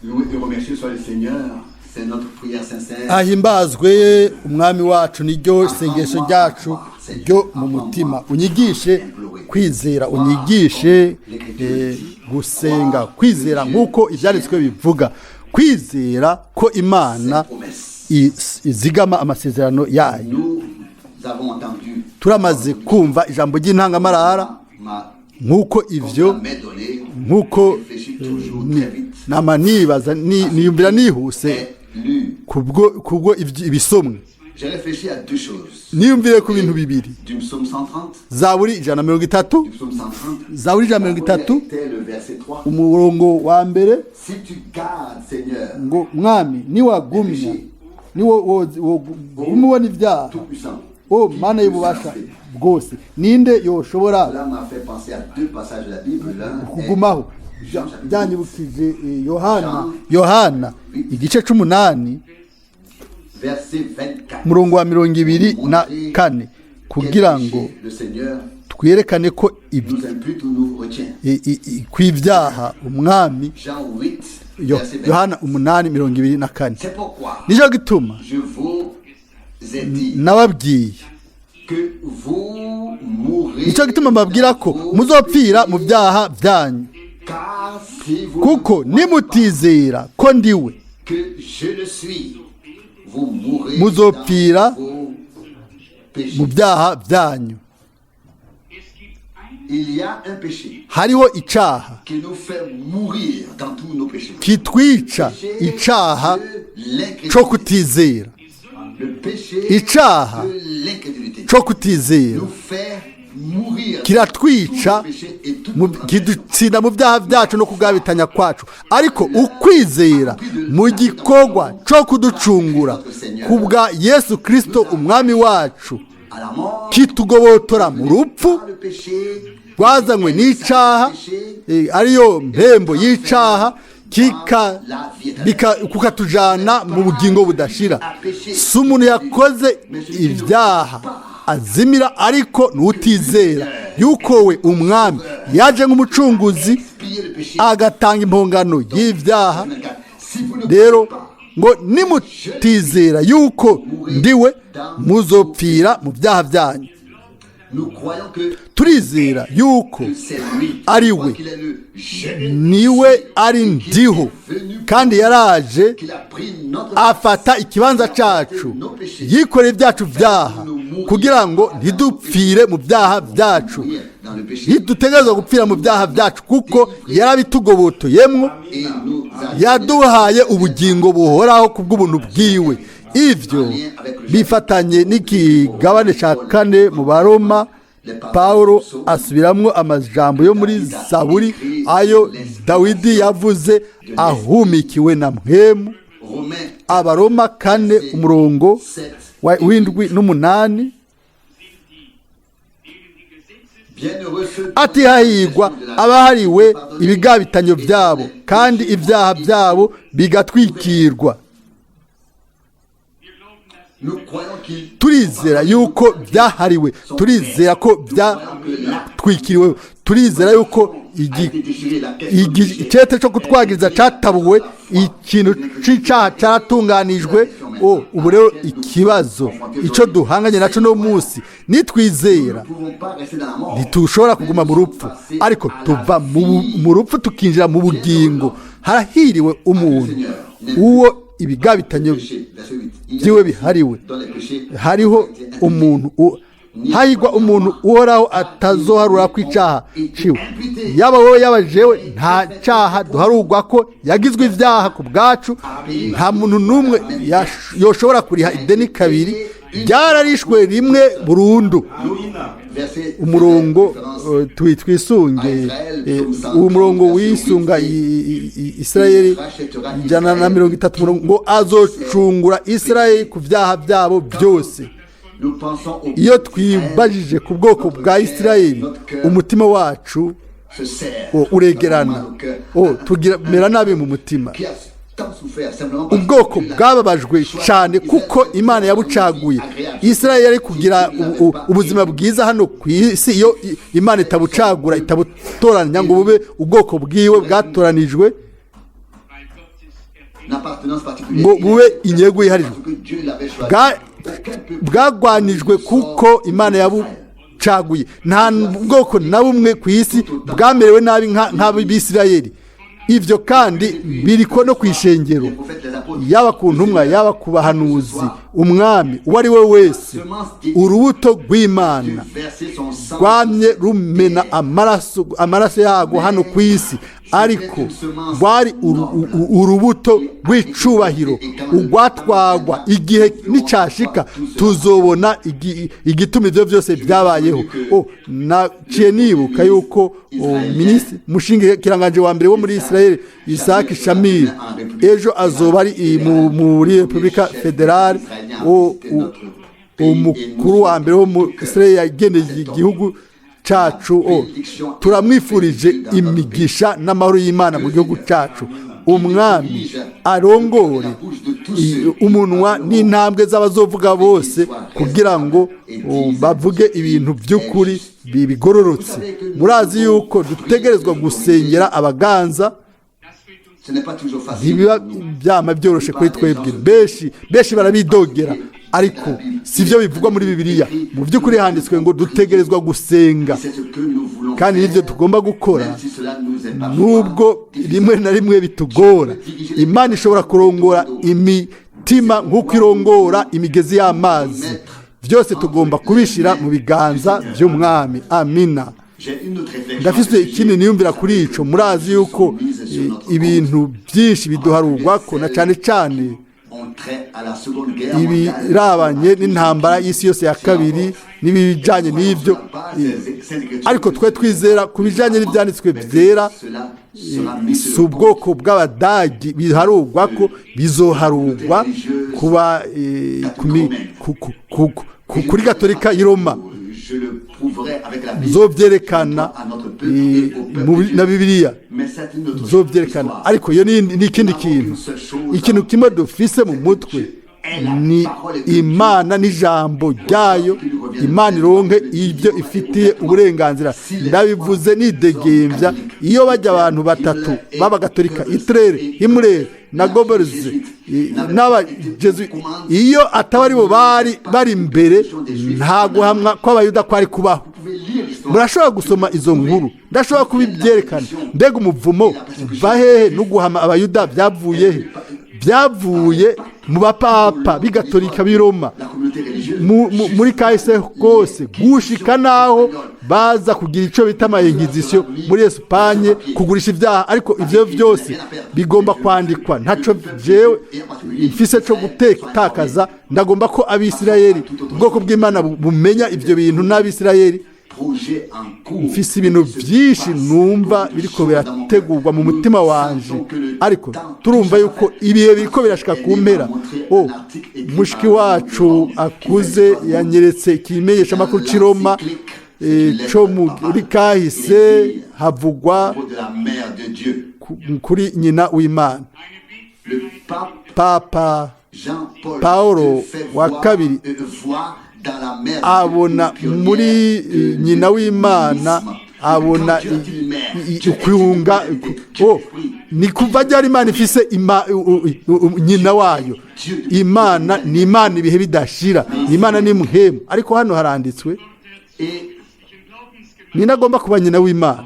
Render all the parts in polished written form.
Loué et remercié soit le Seigneur, c'est notre prière sincère. Ahimbazwe umwami wacu, niryo sengesho ryacu ryo mu mutima. Unyigishe kwizera, unyigishe gusenga kwizera nk'uko ibyanditswe bivuga, kwizera ko Imana izigama amasezerano yayo. Nous avons entendu Turamaze kumva ijambo ry'intangamarara ma nk'uko ivyo m'est donné. nk'uko Réfléchis toujours très vite. nama nibaza niyumvira nihuse Est lu. kubwo ibisomwe. J'ai réfléchi à deux choses. Niyumvire ku bintu bibiri. Du psaume 130, Zaburi 130. Du psaume 130. Zaburi 130. La première était le verset 3. Umurongo wa mbere. Si tu gardes, Seigneur, Ngo mwami, niwagumya, niwoguma ubona ibyaha, Tout-Puissant, o Mana y'ububasha bwose, ninde yoshobora Cela m'a fait penser à deux passages de la Bible. L'un est kugumaho? Jean chapitre Byanyibukije Yohana igice c'8, verset 24. umurongo wa 24, kugira ngo Le Seigneur twerekane ko nous impute ou nous retient. Kw'ibyaha umwami Jean 8, verset 24. Yohana 8:24. C'est pourquoi Nicyo gituma je vous ai dit nababwiye que vous mourrez nicyo gituma mbabwira ko dans vos muzopfira mu péchés, byaha byanyu, car si vous kuko ne croyez pas nimutizera ko ndiwe, que je le suis, vous mourrez muzopfira dans vos péchés. mu byaha byanyu. Il y a un péché Hariho icaha qui nous fait mourir dans tous nos péchés. kitwica, Péché icaha de l'incrédulité. co kutizera. Le péché Icaha de l'incrédulité co kutizera nous fait mourir kiratwica, dans tous nos péchés et toutes nos transgressions. kidutsinda mu byaha byacu no kugabitanya kwacu. Ariko ukwizera mu gikorwa co kuducungura kubwa Yesu Kristo umwami wacu À la mort, kitugobotora mu rupfu par le péché, rwazanywe n'icaha, ariyo mpembo y'icaha, kukatujana mu bugingo budashira. Si umuntu yakoze ibyaha azimira, ariko n'utizera yuko we umwami yaje nk'umucunguzi, expier le péché. agatanga impongano y'ibyaha. Si vous ne Rero croyez pas ngo nimutizera yuko ndiwe, muzopfira mu byaha byanyu. Nous croyons que Turizera yuko c'est lui. ari Nous croyons we. qu'il est le je Niwe ari ndiho, kandi yaraje qu'il a pris notre afata ikibanza cyacu, yikoreye ibyacu byaha, kugira ngo ntidupfire mu byaha byacu. mourir dans le péché Ntidutegerezwa gupfira mu byaha byacu, kuko yarabitugobotoyemwo, et nous a yaduhaye ubugingo buhoraho ku bw'ubuntu bwiwe. Ivyo bifatanye n'ikigabane cya kane mu Baroma. Paulo asubiramwo amajambo yo muri Zaburi, ayo Dawidi yavuze ahumikiwe na mpwemu. Romains Abaroma 4, umurongo w'indwi n'umunani. Bienheureux ceux Ati hahigwa abahariwe ibigabitanyo byabo, kandi ibyaha byabo bigatwikirwa. Nous croyons qu'il Turizera yuko byahariwe, turizera ko byatwikiriwe, turizera yuko a été déchiré, la question du péché igicete cyo kutwagiriza catabuwe, ikintu c'icaha caratunganijwe. O ubu rero ikibazo ico duhanganye naco no munsi, nitwizera, Nous ne pouvons pas rester dans la mort. ntitushobora kuguma mu rupfu, ariko tuva mu rupfu tukinjira mu bugingo. Harahiriwe umuntu uwo ibigabitanyo Péché, verset 8. Il y a byiwe bihariwe. dans les péchés Hariho umuntu hahigwa umuntu Uhoraho atazoharura ko icaha ciwe. Yaba wowe, yaba jewe, nta cyaha duharurwa ko yagizwe ibyaha ku bwacu. Nta muntu n'umwe yoshobora kuriha ideni kabiri, ryararishwe rimwe burundu. Verset Umurongo twisunge uwo murongo wisunga Isirayeli 130, umurongo ngo azocungura Isirayeli ku byaha byabo byose. Nous pensons au Iyo twibajije ku bwoko bwa Isirayeli, umutima wacu se serre. uregerana, tugira mera nabi mu mutima. Qui a tant souffert simplement parce Ubwoko que Dieu l'a bwababajwe cyane kuko Imana yabucaguye. Isirayeli yari kugira ubuzima bwiza hano ku isi iyo Imana itabucagura, itabutoranya ngo bube ubwoko bwiwe bwatoranijwe. Weil Gottes ngo bube inyego yiharijwe. Bwagwanijwe kuko Imana yabucaguye. Nta bwoko na bumwe ku isi bwamerewe nabi nk'abisirayeli. Ibyo kandi biriko no ku ishengero, yaba ku ntumwa, yaba ku bahanuzi, umwami uwo ari we wese. Urubuto rw'Imana rwamye rumena amaraso yago hano ku isi, ariko rwari urubuto rw'icubahiro urwatwagwa. Igihe nicashika tuzobona igituma ibyo byose byabayeho. Naciye nibuka yuko minisitiri mushingikiranganje wa mbere wo muri Israel, Isaac Shamir, ejo azoba ari muri Repubulika Federale. Umukuru wa mbere wo muri Israel yageneye igihugu cacu. Turamwifurije imigisha n'amahoro y'Imana mu gihugu cyacu. Umwami arongore umunwa n'intambwe z'abazovuga bose, kugira ngo bavuge ibintu by'ukuri bigororotse. Murazi yuko dutegerezwa gusengera abaganza. Ntibiba byama byoroshe kuri twebwe. Benshi benshi barabidogera, ariko si byo bivugwa muri Bibiliya. Mu by'ukuri handitswe ngo dutegerezwa gusenga, kandi nibyo tugomba gukora, nubwo rimwe na rimwe bitugora. Imana ishobora kurongora imitima nk'uko irongora imigezi y'amazi. Byose tugomba kubishyira mu biganza by'Umwami. Amina. Ndafite ikindi niyumvira kuri icyo. Murazi yuko ibintu byinshi biduharurwa ko, na cyane cyane ibirabanye n'intambara y'isi yose ya kabiri n'ibijyanye n'ibyo, ariko twe twizera ku bijyanye n'ibyanditswe byera. Si ubwoko bw'Abadagi biharugwa ko, bizoharugwa kuba kuri Gatolika y'i Roma. Nzobyerekana na Bibiliya, nzobyerekana. Ariko iyo ni ikindi kintu. Ikintu kimwe dufise mu mutwe ni Imana n'ijambo ryayo. Imana ironke ibyo ifitiye uburenganzira. Ndabivuze nidegembya. Iyo bajya abantu batatu b'Abagatolika, Hitler, Himmler na Goebbels n'Abajesu, iyo ataba aribo bari bari imbere, nta guhamwa kw'Abayuda kwari kubaho. Murashobora gusoma izo nkuru, ndashobora kubibyerekana. Mbega umuvumo uva hehe? No guhama Abayuda byavuye he? Byavuye mu bapapa b'igatolika b'i Roma muri kahise kose, gushika naho baza kugira icyo bita amayinkizisiyo muri Esipanye, kugurisha ibyaha. Ariko ibyo byose bigomba kwandikwa. Ntacyo jewe mfise cyo gutakaza. Ndagomba ko Abisirayeli, ubwoko bw'Imana, bumenya ibyo bintu n'Abisirayeli. Mfise ibintu byinshi numva biriko birategurwa mu mutima wanje, ariko turumva yuko ibihe biriko birashika ku mpera. O mushiki wacu akuze yanyeretse ikimenyesha amakuru c'i Roma co muri kahise, havugwa kuri nyina w'Imana. Papa Paulo wa kabiri abona muri nyina w'Imana, abona ukwihunga. Ni kuva ryari Imana ifise nyina wayo? Imana ni Imana ibihe bidashira, Imana ni muhemu. Ariko hano haranditswe ninagomba kuba nyina w'Imana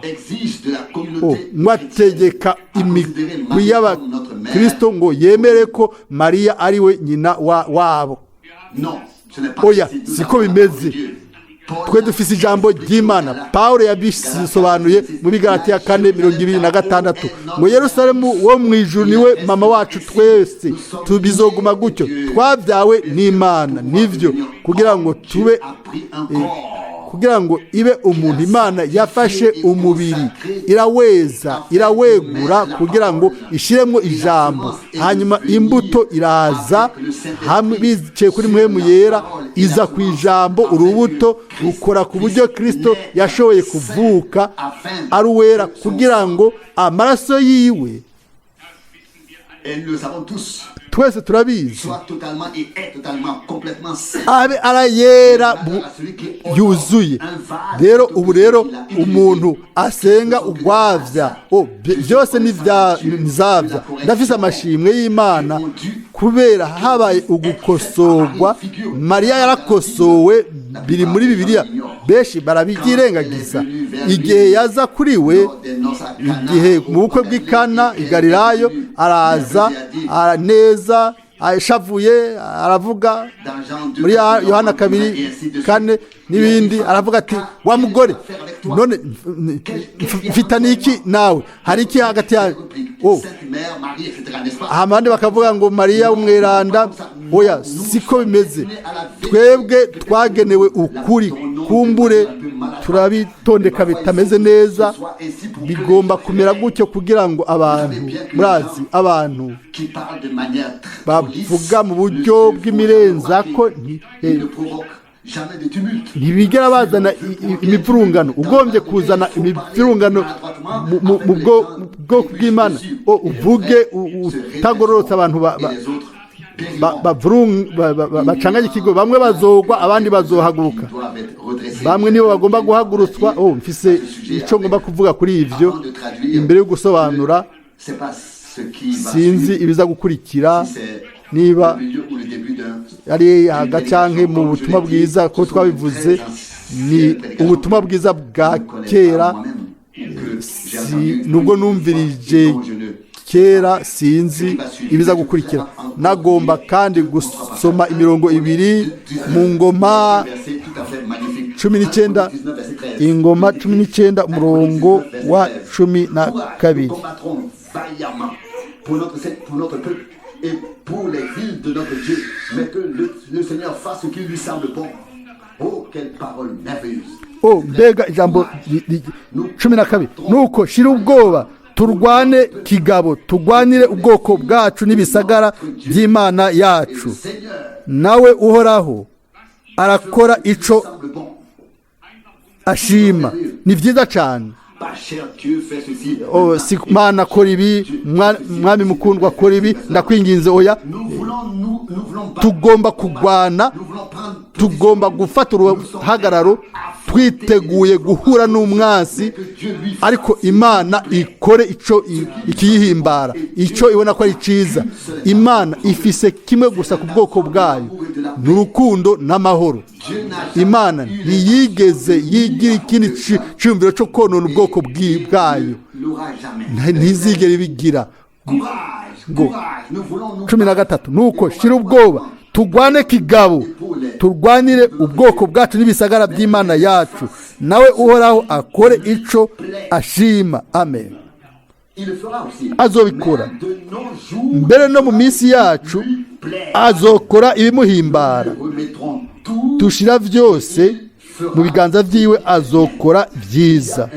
ngo ategeka imigwi y'Abakristo ngo yemere ko Mariya ari we nyina wabo. Oya, siko bimeze. Twe dufise ijambo ry'Imana. Paul yabisobanuye muri Galatiya 4:26 ngo Yerusalemu wo mu ijuru niwe mama wacu twese. Tubizoguma gutyo, twabyawe n'Imana nivyo, kugira ngo tube, kugira ngo ibe umuntu. Imana yafashe umubiri, iraweza, irawegura, kugira ngo ishiremo ijambo. Hanyuma imbuto iraza hamwe bicaye kuri Mpwemu Yera, iza ku ijambo. Urubuto rukora ku buryo Kristo yashoboye kuvuka ari uwera, kugira ngo amaraso yiwe. Et nous le savons tous, Twese turabizi. Soit totalement et est totalement, complètement saint. Abe arayera yuzuye. Rero ubu rero umuntu asenga ugwavya, oh, byose ni nizavya. Ndafise amashimwe y'Imana kubera habaye ugukosorwa. Mariya yarakosowe, biri muri Bibiliya, benshi barabyirengagiza. Igihe yaza kuri we, igihe mu bukwe bw'i Kana i Galilaya, araza neza ashavuye, aravuga muri Yohana 2:4 n'ibindi, aravuga ati: "Wa mugore, none mfitanye iki nawe? Hari iki hagati yawe?" Oh, abandi bakavuga ngo Mariya umweranda. Oya, siko bimeze. Twebwe twagenewe ukuri. Kumbure turabitondeka bitameze neza. Bigomba kumera gutyo kugira ngo abantu, murazi, abantu bavuga mu buryo bw'imirenzako ntibigera bazana imivurungano. Ugombye kuzana imivurungano mu bwoko bw'Imana, uvuge utagororotse, abantu bacanganye ikigo, bamwe bazogwa, abandi bazohaguruka. Bamwe nibo bagomba guhagurutswa. Oh, mfise icyo ngomba kuvuga kuri ibyo imbere yo gusobanura. Sinzi ibiza gukurikira, niba ari hagati mu butumwa bwiza ko twabivuze, ni ubutumwa bwiza bwa kera. Nubwo numvirije kera, sinzi ibiza gukurikira. Nagomba kandi gusoma imirongo ibiri mu Ngoma 19, Ingoma 19, umurongo wa 12. Et pour les villes de notre Dieu, mais que le Seigneur fasse ce qui lui semble bon. Oh, quelle parole merveilleuse! Oh, mbega ijambo! 12: Nuko shira ubwoba, turwane kigabo, turwanire ubwoko bwacu n'ibisagara by'Imana yacu. Nawe Uhoraho arakora ico ashima. Ni byiza cyane. Oh, si Mana kora ibi, Mwami mukundwa kora ibi, ndakwinginze. Oya, tugomba kugwana, tugomba gufata uruhagararo, twiteguye guhura n'umwansi, ariko Imana ikore icyo ikiyihimbara, icyo ibona ko ari cyiza. Imana ifise kimwe gusa ku bwoko bwayo, ni urukundo n'amahoro. Imana ntiyigeze yigira ikindi cyumviro cyo konona ubwoko bwayo, ntizigere ibigira. Ngo 13: Nuko shira ubwoba, turwane kigabo, turwanire ubwoko bwacu n'ibisagara by'Imana yacu. Nawe Uhoraho akore ico ashima. Amen. Azobikora mbere, no mu minsi yacu azokora ibimuhimbara. Dushira byose mu biganza byiwe, azokora byiza.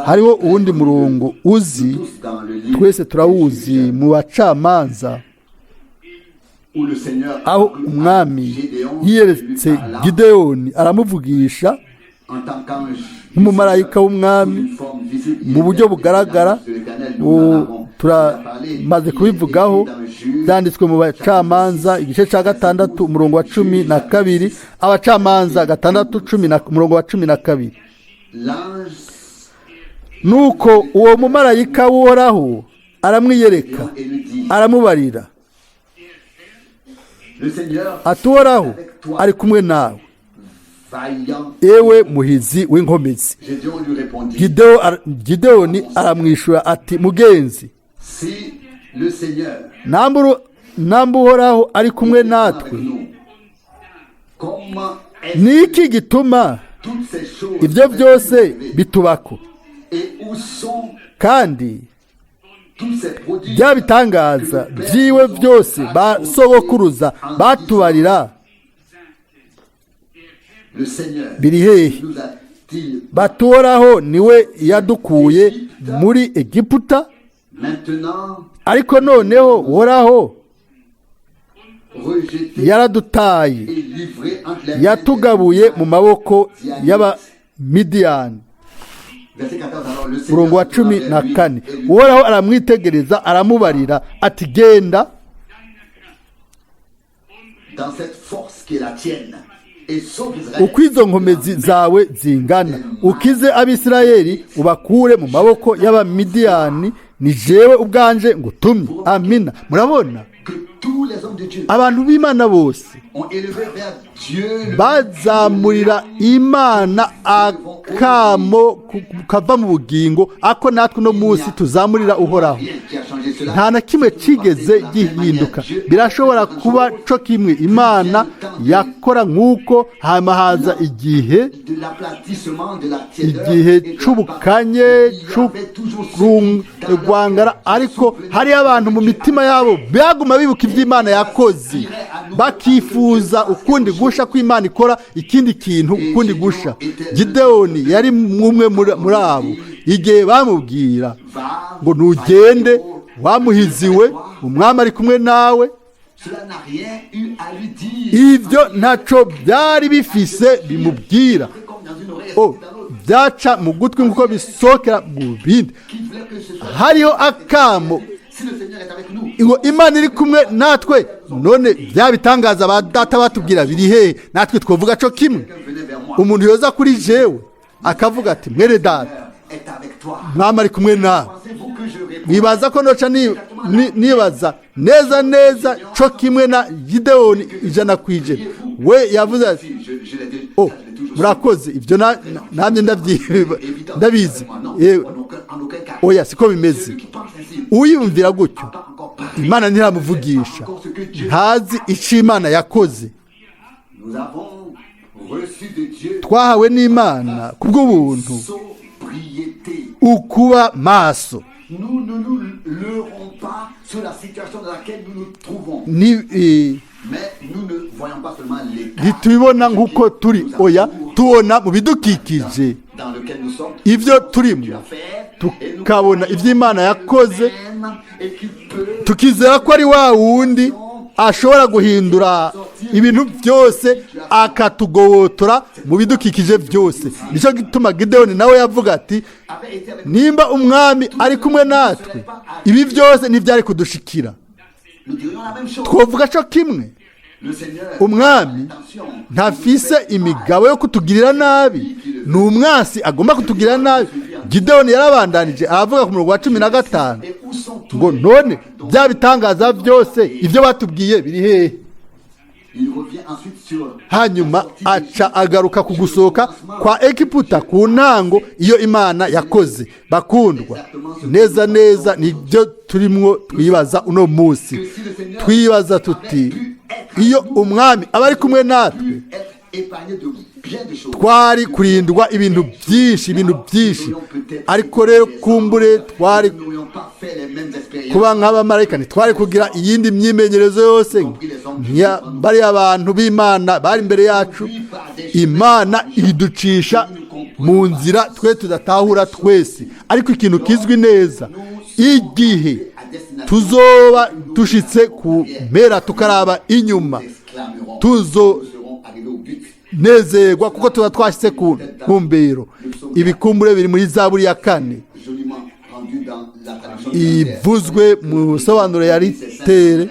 Hariho uwundi murongo uzi, twese turawuzi, mu Bacamanza, aho Umwami yiyeretse Gideyoni, aramuvugisha nk'umumarayika w'Umwami mu buryo bugaragara. Turamaze kubivugaho, byanditswe mu Bacamanza igice cya 6, umurongo wa 12. Abacamanza 6, umurongo wa 12: Nuko uwo mumarayika w'Uhoraho aramwiyereka, aramubarira ati: "Uhoraho ari kumwe nawe, ewe muhizi w'inkomezi." Gideyoni aramwishyura ati: "Mugenzi, namba Uhoraho ari kumwe natwe, ni iki gituma ibyo byose bitubako, kandi bya bitangaza byiwe byose ba sogokuruza batubarira biri hehe, bati: 'Uhoraho niwe yadukuye muri Egiputa'? Ariko noneho Uhoraho yaradutaye, yatugabuye mu maboko y'Abamidiyani." Verset 14, alors le Seigneur Murongo wa se tourna cumi vers na lui kane, et lui Uhoraho aramwitegereza, aramubarira ati: "Genda dans cette force qui est la tienne et sauve Israël." uko izo nkomezi zawe zingana, ukize Abisirayeli, ubakure mu maboko y'Abamidiyani. Ni jewe ubwanje ngutumye." Amina. Murabona, Que tous les hommes de Dieu abantu b'Imana bose ont élevé vers Dieu le bazamurira Imana akamo kava mu bugingo, ako natwe uno munsi tuzamurira Uhoraho. Rien qui a changé cela. Nta na kimwe kigeze gihinduka. Birashobora kuba co kimwe, Imana yakora nk'uko, hama haza igihe, De l'aplatissement, de la tiédeur igihe et de la c'ubukanye, pâte. Il y avait toujours ceux qui, dans leur c'urwangara, ariko hariyo abantu mu mitima yabo baguma bibuka iby'Imana yakoze, bakifuza ukundi gusha kw'Imana ikora ikindi kintu, ukundi gusha. Gideyoni yari umwe muri abo. Igihe bamubwira va, ngo: "Ntugende wamuhiziwe, Umwami ari kumwe nawe," Cela n'a rien eu à lui dire. ivyo ntaco byari bifise bimubwira. Comme dans une oreille, Oh, dans l'autre. byaca mu gutwi nk'uko bisokera mu bindi. Qui voulait que ce soit. Hariho akamo Si le Seigneur est avec nous, ngo: "Imana iri kumwe natwe, none bya bitangaza ba data batubwira biri hehe?" Natwe twavuga co kimwe. Quelqu'un venait vers moi. Umuntu yoza kuri jewe akavuga ati: "Mwene data, Est avec toi. Mwami ari kumwe nawe," Pensez-vous que je réponds mwibaza ko noca nibaza neza neza co kimwe na Gideyoni 100%? We yavuze ati: Si, je l'ai déjà, "Oh, ça, je l'ai toujours su. murakoze, ibyo namye Évident. ndabizi." Non, Yewe, en aucun cas. oya, siko bimeze. Celui qui pense ainsi Uyumvira gutyo, n'a pas encore parlé. Imana ntiramuvugisha, ntazi icyo Imana yakoze. Nous avons reçu de Dieu Twahawe n'Imana ku bw'ubuntu sobriété. ukuba maso. Nous ne nous leurrons pas sur la situation dans laquelle nous nous trouvons. Ni Mais nous ne voyons pas seulement l'état ntitubibona nk'uko turi, oya, tubona mu bidukikije dans lequel nous sommes. ibyo turimo, Dieu a fait, tukabona ibyo Imana yakoze, même, et qu'il peut tukizera ko ari wa wundi ashobora guhindura ibintu byose, akatugobotora mu bidukikije byose. Nicyo gituma Gideyoni nawe yavuga ati: avait été avec "Nimba Umwami ari kumwe natwe, ibi byose ntibyari kudushikira." nous dirions la même chose. Twavuga cyo kimwe. Le Seigneur, Umwami attention, ntafise imigabo yo kutugirira nabi, ni umwansi agomba kutugirira nabi. Gideyoni yarabandanije aravuga ku murongo wa 15 et où sont tous ngo: "None bya bitangaza byose, ibyo batubwiye, biri hehe?" Il revient ensuite sur Hanyuma aca agaruka ku gusohoka kwa Egiputa, ku ntango, iyo Imana yakoze. Bakundwa, neza neza nibyo turimwo twibaza uno munsi. Twibaza tuti: iyo Umwami aba ari kumwe natwe, être épargné de bien de choses. twari kurindwa ibintu byinshi, ibintu byinshi. Ariko rero kumbure twari Nous n'aurions pas fait les mêmes expériences. kuba nk'abamarayika, ntitwari kugira iyindi myimenyerezo yose nk'iya bariya bantu b'Imana bari imbere yacu. Imana iducisha mu nzira twe tudatahura twese, ariko ikintu kizwi neza, igihe tuzoba dushitse ku mpera tukaraba inyuma, Exclamerons. tuzo Nous serons arrivés au but. nezerwa kuko tuba twashyize ku ntumbero. Ibikumbure biri muri Zaburi ya 4, Joliment rendu dans la traduction de ivuzwe mu busobanuro ya Litere,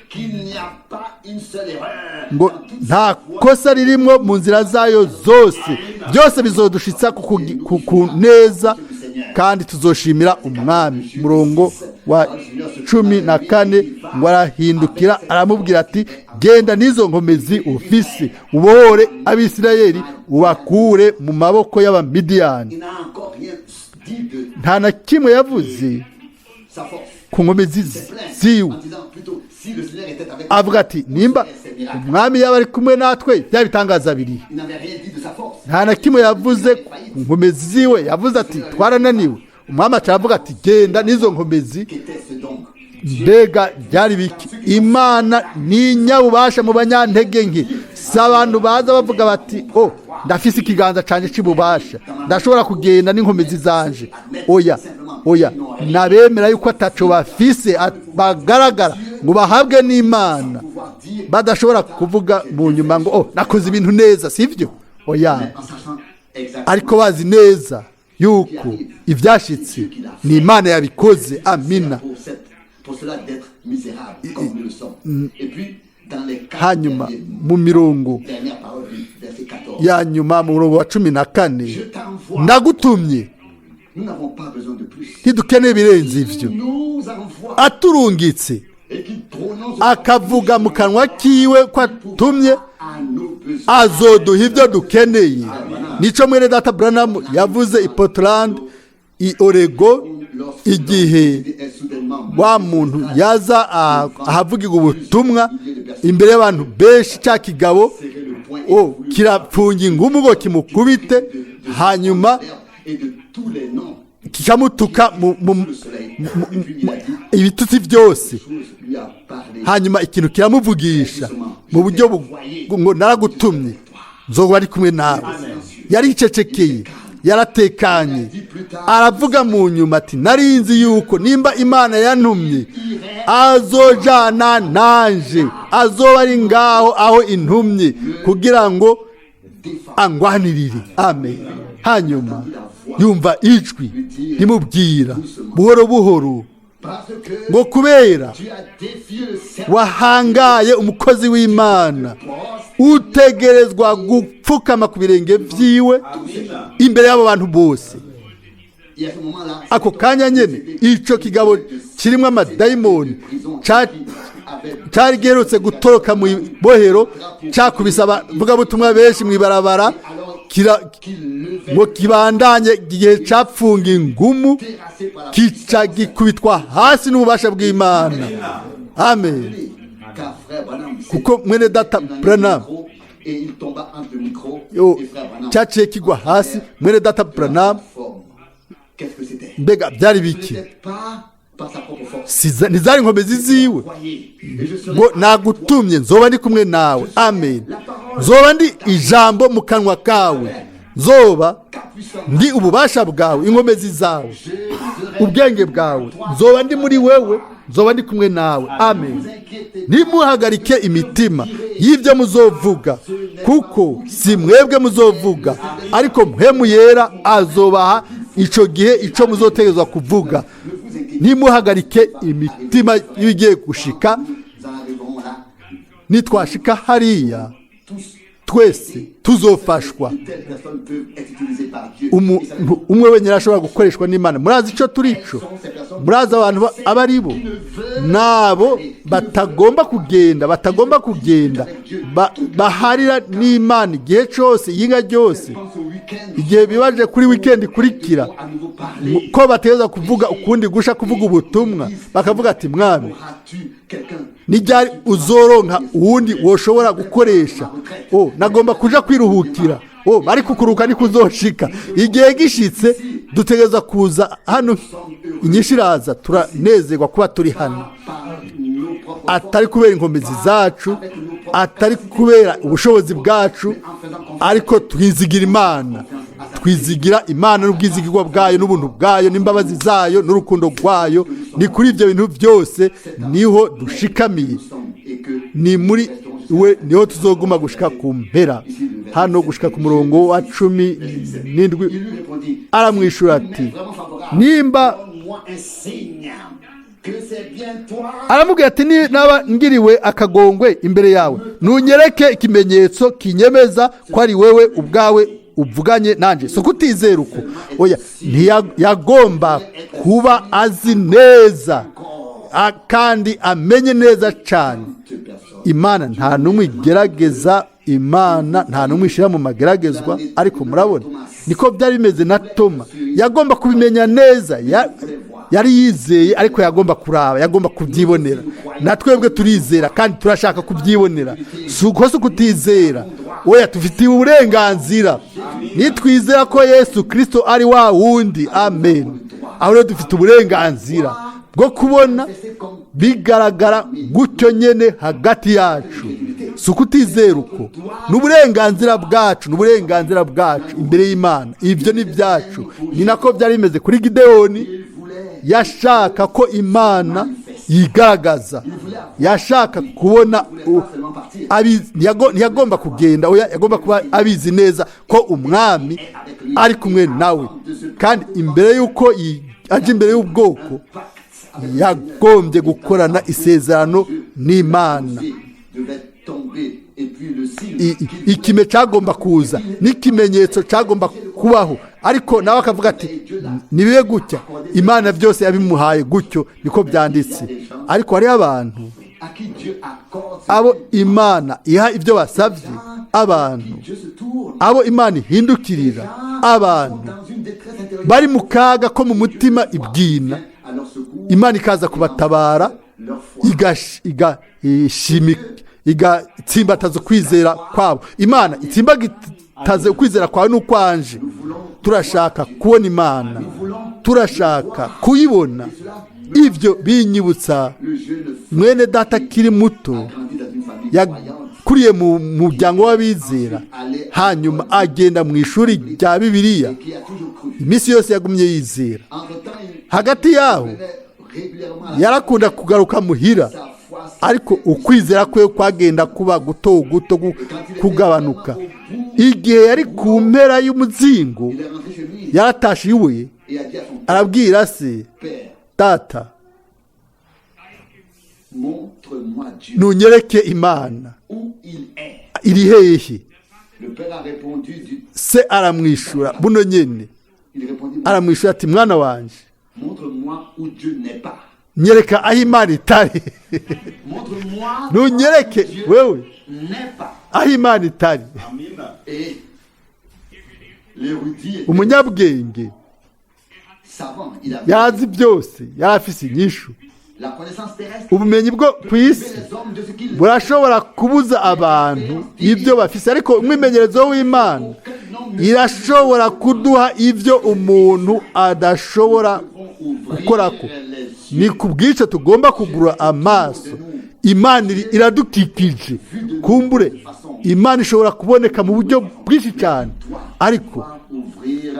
qu'il n'y a pas une seule erreur ngo dans toute nta kosa ririmo mu nzira zayo zose. Byose bizodushitsa ku neza, kandi tuzoshimira Umwami. Umurongo wa 14 ngo: "Arahindukira aramubwira ati: 'Genda n'izo nkomezi ufise, ubohore Abisirayeli, ubakure mu maboko y'Abamidiyani.'" Il n'a encore rien dit de Nta na kimwe yavuze sa force. ku nkomezi ziwe. En disant plutôt, si le Seigneur était avec Avuga ati: "Nimba Umwami yaba ari kumwe natwe, bya bitangaza biri?" Il n'avait rien dit de sa force. Nta na kimwe yavuze ku nkomezi ziwe. Yavuze ati: "Twarananiwe." Umwami aca aravuga ati: "Genda n'izo nkomezi." Qu'était-ce donc? Mbega byari biki? Imana ni inyabubasha mu banyantege nke. Si abantu baza bavuga bati: "Oh, ndafise ikiganza canje c'ububasha, ndashobora kugenda n'inkomezi zanje." Oya, oya, nabemera yuko ataco bafise, bagaragara ngo bahabwe n'Imana, Pouvoir dire badashobora kuvuga mu nyuma ngo: "Oh, nakoze ibintu neza." Sivyo, oya, en sachant exactement ariko bazi neza Yuko ibyashyitse ni Imana yabikoze. Amina. Hanyuma mu mirongo ya nyuma, mu murongo wa 14, ndagutumye. Ntidukeneye ibirenze ibyo. Aturungitse, akavuga mu kanwa kiwe ko atumye, azoduha ibyo dukeneye. Nico mwene data Branham yavuze i Portland, i Oregon, igihe wa muntu yaza ahavugirwa ubutumwa imbere y'abantu benshi, cya kigabo kirapfunga ingumu ngo kimukubite, hanyuma kikamutuka ibitutsi byose. Hanyuma ikintu kiramuvugisha mu buryo ngo: "Naragutumye, nzoba ari kumwe nawe." Yaricecekeye, yaratekanye. Aravuga mu nyuma ati: "Narinzi yuko nimba Imana yantumye, azojana nanje, azoba ari ngaho aho intumye kugira ngo angwanirire." Amen. Hanyuma yumva ijwi rimubwira buhoro buhoro ngo: "Kubera wahangaye umukozi w'Imana, utegerezwa gupfukama ku birenge byiwe imbere y'abo bantu bose." Ako kanya nyine, icyo kigabo kirimo amadayimoni cyari giherutse gutoroka mu ibohero, cyakubise abavugabutumwa benshi mu ibarabara ngo kibandanye, igihe cyapfunga ingumu, kica gikubitwa hasi n'ububasha bw'Imana. Amen. Kuko mwene data Branham cyaciye kigwa hasi, mwene data Branham, mbega byari biki? Ntizari inkomezi ziwe ngo: "Nagutumye, nzoba ndi kumwe nawe." Amen. Nzoba ndi ijambo mu kanwa kawe, nzoba ndi ububasha bwawe, inkomezi zawe, ubwenge bwawe, nzoba ndi muri wewe, nzoba ndi kumwe nawe. Amen. Ntimuhagarike imitima y'ibyo muzovuga, kuko si mwebwe muzovuga, ariko Mpwemu Yera azobaha icyo gihe icyo muzotegerezwa kuvuga. Ntimuhagarike imitima y'ibigiye gushika. Nitwashika hariya, twese tuzofashwa. Umuntu umwe wenyine ashobora gukoreshwa n'Imana. Murazi icyo turi cyo? Murazi abantu abo ari bo? Nabo batagomba kugenda, batagomba kugenda, baharira n'Imana igihe cyose, iyinga ryose, igihe bibaje kuri wikendi ikurikira ko bategereza kuvuga ukundi gusha, kuvuga ubutumwa, bakavuga ati: "Mwami, nijyari uzoronka uwundi woshobora gukoresha? O, nagomba kuja kwiruhukira." O, ariko kuruhuka niko uzoshika. Igihe gishitse, dutegereza kuza hano, inyinshi iraza. Turanezerwa kuba turi hano, atari kubera inkomezi zacu, atari kubera ubushobozi bwacu, ariko twizigira Imana. Twizigira Imana n'ubwizigirwa bwayo n'ubuntu bwayo n'imbabazi zayo n'urukundo rwayo. Ni kuri ibyo bintu byose niho dushikamiye, ni muri we niho tuzoguma gushika ku mpera. Hano gushika ku murongo wa 17, aramwishyura ati: "Nimba," aramubwira ati: "Naba ngiriwe akagongwe imbere yawe, ntunyereke ikimenyetso kinyemeza ko ari wewe ubwawe uvuganye nanjye." Si ukutizera uko, oya. Ntiyagomba kuba azi neza kandi amenye neza cyane. Imana nta n'umwe igerageza, Imana nta n'umwe ishyira mu mageragezwa. Ariko murabona niko byari bimeze na Toma. Yagomba kubimenya neza. Yari yizeye, ariko yagomba kuraba, yagomba kubyibonera. Na twebwe turizera kandi turashaka kubyibonera. Si uko, si ukutizera, oya. Tufitiye uburenganzira nitwizera ko Yesu Kirisito ari wa wundi. Amen. Aho rero dufite uburenganzira bwo kubona bigaragara gutyo nyine hagati yacu. Si ukutizera uko, ni uburenganzira bwacu, ni uburenganzira bwacu imbere y'Imana. Ibyo ni ibyacu. Ni nako byari bimeze kuri Gideyoni. Yashaka ko Imana yigaragaza. Yashaka kubona ntiyagomba kugenda, oya, yagomba kuba abizi neza ko umwami ari kumwe nawe. Kandi imbere y'uko aje imbere y'ubwoko, yagombye gukorana isezerano n'Imana. Ikime cyagomba kuza n'ikimenyetso cyagomba kubaho, ariko nawe akavuga ati nibibe gutya. Imana byose yabimuhaye gutyo, niko byanditse. Ariko hariho abantu abo Imana iha ibyo basabye, abantu abo Imana ihindukirira, abantu bari mu kaga ko mu mutima ibwina, Imana ikaza kubatabara, igatsimbataza ukwizera kwabo. Imana itsimbataze ukwizera kwawe n'ukwanje. Turashaka kubona Imana, turashaka kuyibona. Ibyo binyibutsa mwene data akiri muto, yakuriye mu muryango w'abizera, hanyuma agenda mu ishuri rya Bibiliya. Iminsi yose yagumye yizera. Hagati yaho yarakunda kugaruka muhira, ariko ukwizera kwe kwagenda kuba guto guto, kugabanuka. Igihe yari ku mpera y'umuzingo, yaratashe iwe, arabwira se: "Data, nunyereke Imana iri hehe?" Se aramwishura buno nyene, aramwishura ati: "Mwana wanje, nyereka aho Imana itari. Ntunyereke wewe aho Imana itari." Umunyabwenge yazi byose, yari afise inyishu. Ubumenyi bwo ku isi burashobora kubuza abantu ibyo bafise, ariko umwimenyerezo w'Imana irashobora kuduha ibyo umuntu adashobora gukorako. Ni ku bw'icyo tugomba kugura amaso. Imana iradukikije. Kumbure Imana ishobora kuboneka mu buryo bwinshi cyane, ariko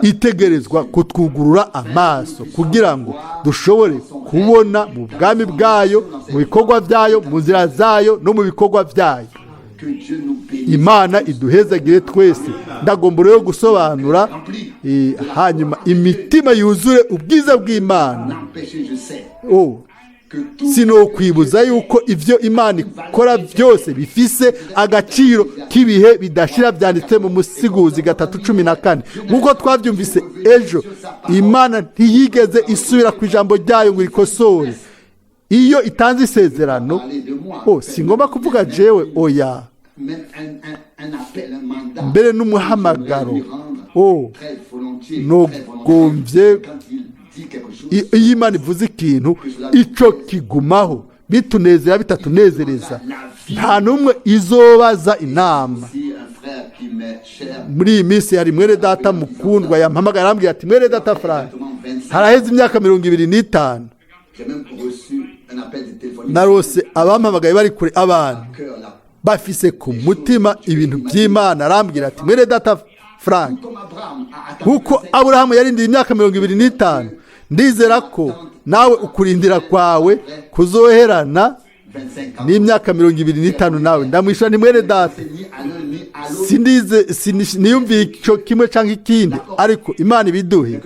itegerezwa kutwugurura amaso kugira ngo dushobore kubona mu bwami bwayo, mu bikorwa byayo, mu nzira zayo no mu bikorwa byayo. Imana iduhezagire twese. Ndagomba rero gusobanura, hanyuma imitima yuzure ubwiza bw'Imana. Sinokwibuza yuko ibyo Imana ikora byose bifise agaciro k'ibihe bidashira, byanditse mu Musiguzi 3:14. Nk'uko twabyumvise ejo, Imana ntiyigeze isubira ku ijambo ryayo ngo ikosore iyo itanze isezerano. Si ngomba kuvuga jewe, oya, mbere n'umuhamagaro nogombye. Iyo Imana ivuze ikintu, icyo kigumaho, bitunezera bitatunezereza. Nta n'umwe izobaza inama. Muri iyi minsi hari mwene data mukundwa yampamagara, arambwira ati: "Mwene data Frank, haraheze imyaka 25 narose abampamagaye bari kure, abantu bafise ku mutima ibintu by'Imana." Arambwira ati: "Mwene data Frank, nkuko Aburahamu yarindiye imyaka 25, ndizera ko nawe ukurindira kwawe kuzoherana n'imyaka 25 nawe." Ndamwishyura ni: "Mwene data, sindize, niyumviye icyo kimwe cyangwa ikindi, ariko Imana ibiduhe,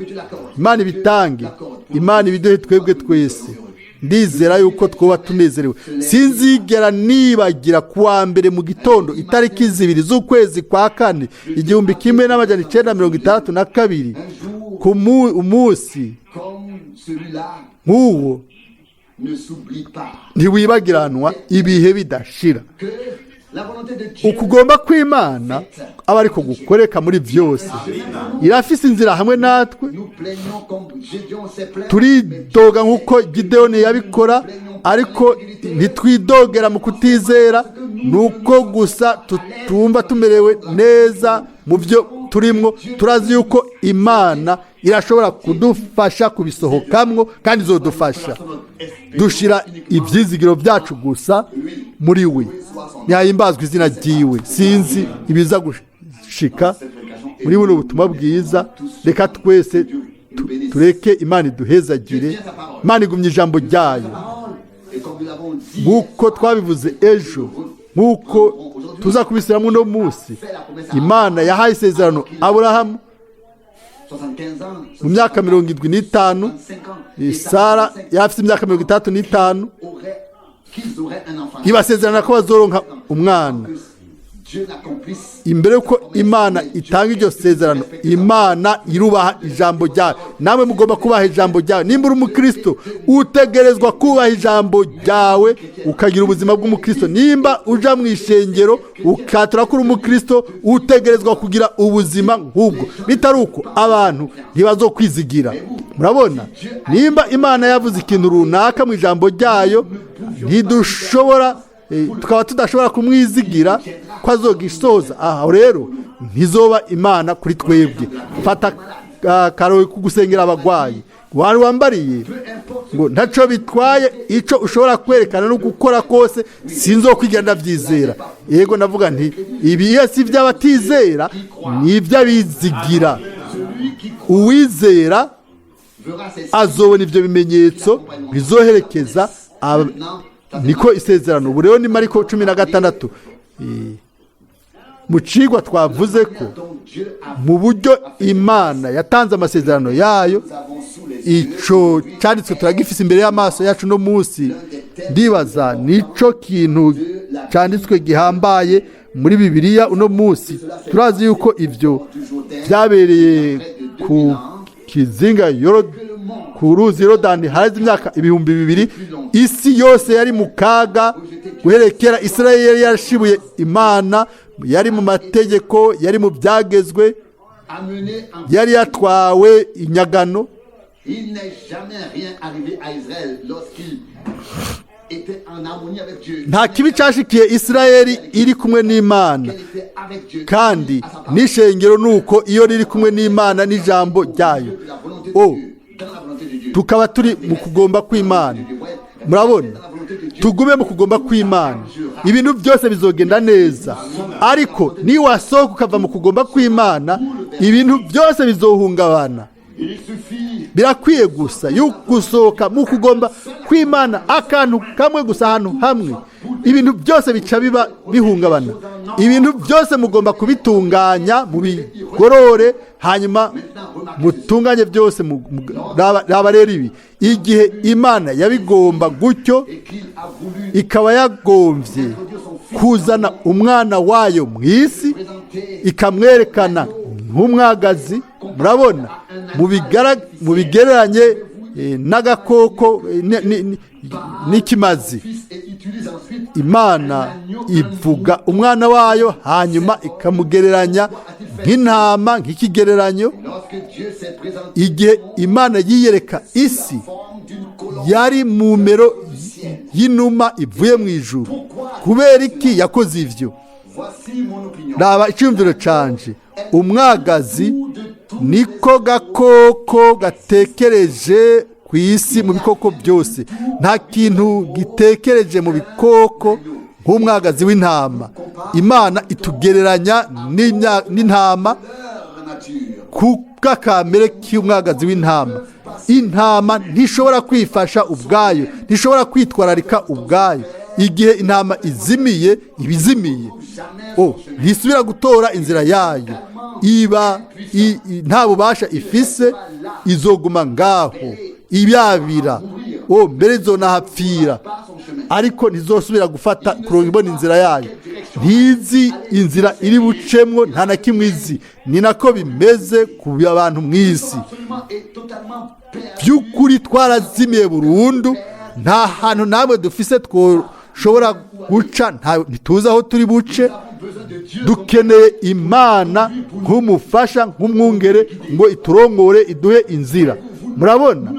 Imana ibitange, Imana ibiduhe twebwe twese. Ndizera yuko twuba tunezerewe." Sinzigera nibagira kuwa mbere mu gitondo, itariki 2 z'ukwezi kwa kane, 1962, ku munsi nk'uwo ntiwibagiranwa ibihe bidashira. Ukugomba kw'Imana aba ariko gukoreka muri byose. Irafise inzira hamwe natwe. Turidoga nk'uko Gideyoni yabikora, ariko ntitwidogera mu kutizera, ni uko gusa tutumva tumerewe neza mu byo turimwo. Turazi yuko Imana irashobora kudufasha kubisohokamwo, kandi izodufasha. Dushira ibyizigiro byacu gusa muri we. Ntihahimbazwa izina ryiwe. Sinzi ibiza gushika muri buno butumwa bwiza. Reka twese tureke Imana iduhezagire. Imana igumya ijambo ryayo. Nk'uko twabivuze ejo, nk'uko tuza kubisubiramo uno munsi, Imana yahaye isezerano Aburahamu mu myaka 75, Sara yari afite imyaka 65, ibasezerana ko bazoronka umwana. Imbere y'uko Imana itanga iryo sezerano, Imana irubaha ijambo ryayo. Namwe mugomba kubaha ijambo ryawe. Nimba uri umukristo, utegerezwa kubaha ijambo ryawe, ukagira ubuzima bw'umukristo. Nimba uja mu ishengero ukatura ko uri umukristo, utegerezwa kugira ubuzima nk'ubwo. Bitari uko, abantu ntibazokwizigira. Murabona, nimba Imana yavuze ikintu runaka mu ijambo ryayo, ntidushobora, tukaba tudashobora kumwizigira ko azogisoza, aho rero ntizoba Imana kuri twebwe. Fata akarohe ko gusengera abagwayi wari wambariye ngo ntaco bitwaye ico ushobora kwerekana no gukora kose, sinzokwigira ndavyizera. Yego, ndavuga nti ibi iyo si iby'abatizera, ni iby'abizigira. Uwizera azobona ivyo bimenyetso bizoherekeza niko isezerano. Ubu rero ni Mariko 16. Mu cigwa twavuze ko mu buryo Imana yatanze amasezerano yayo, ico cyanditswe turagifise imbere y'amaso yacu no munsi. Ndibaza nico kintu cyanditswe gihambaye muri Bibiliya uno munsi. Turazi yuko ivyo byabereye ku kizinga ku ruzi Yorodani haheze imyaka 2000. Isi yose yari mu kaga guherekera. Israel yari yarashibuye Imana, yari mu mategeko, yari mu byagezwe, yari yatwawe inyagano. Il n'est jamais rien arrivé à Israël lorsqu'il était en harmonie avec Dieu. Nta kibi cyashikiye Isirayeli iri kumwe n'Imana. Elle était avec Dieu. Kandi À sa parole. n'ishengero ni uko, iyo riri kumwe n'Imana n'ijambo ryayo, De la volonté de oh Dieu. Dans la volonté de Dieu. Tukaba turi mu kugomba kw'Imana. Murabona, tugume mu kugomba kw'Imana, ibintu byose bizogenda neza. Ariko niwasohoka ukava mu kugomba kw'Imana, ibintu byose bizohungabana. Il suffit Birakwiye gusa yuko gusohoka mu kugomba kw'Imana akantu kamwe gusa, ahantu hamwe, ibintu byose bica biba bihungabana. Ibintu byose mugomba kubitunganya, mubigorore, hanyuma mutunganye byose. Raba rero ibi: igihe Imana yabigomba gutyo, et qu'il a voulu ikaba yagombye kuzana umwana wayo mu isi, présenter ikamwerekana nk'umwagazi, murabona, mubigereranye n'agakoko n'ikimazi. fils et utilise ensuite Imana ivuga umwana wayo, hanyuma ikamugereranya nk'intama, nk'ikigereranyo. Lorsque Dieu s'est présenté Igihe Imana yiyereka isi, forme d'une colombe. yari mu mero y'inuma ivuye mu ijuru. Kubera iki yakoze ivyo? Voici mon opinion. Raba icyumviro canje: umwagazi niko gakoko gatekereje ku isi mu bikoko byose. Nta kintu gitekereje mu bikoko nk'umwagazi w'intama. Imana itugereranya n'intama Leur nature. ku bw'akamere k'umwagazi w'intama. Intama ntishobora kwifasha ubwayo, ntishobora kwitwararika ubwayo. Igihe intama izimiye, iba izimiye. Oh, ntisubira gutora inzira yayo. Iba nta bubasha ifise, izoguma ngaho ibyabira. Oh, mbere izonahapfira, Par son chemin. ariko ntizosubira gufata kuronka ibona inzira yayo. Ntizi inzira iri bucemwo, nta na kimwe izi. Ni nako bimeze ku bantu mu isi. Absolument et totalement perdu. By'ukuri twarazimiye burundu, nta hantu namwe dufise twoshobora guca, ntituzi aho turi buce. Nous avons besoin de Dieu. Dukeneye Imana nk'umufasha, nk'umwungere, ngo iturongore, iduhe inzira. Murabona,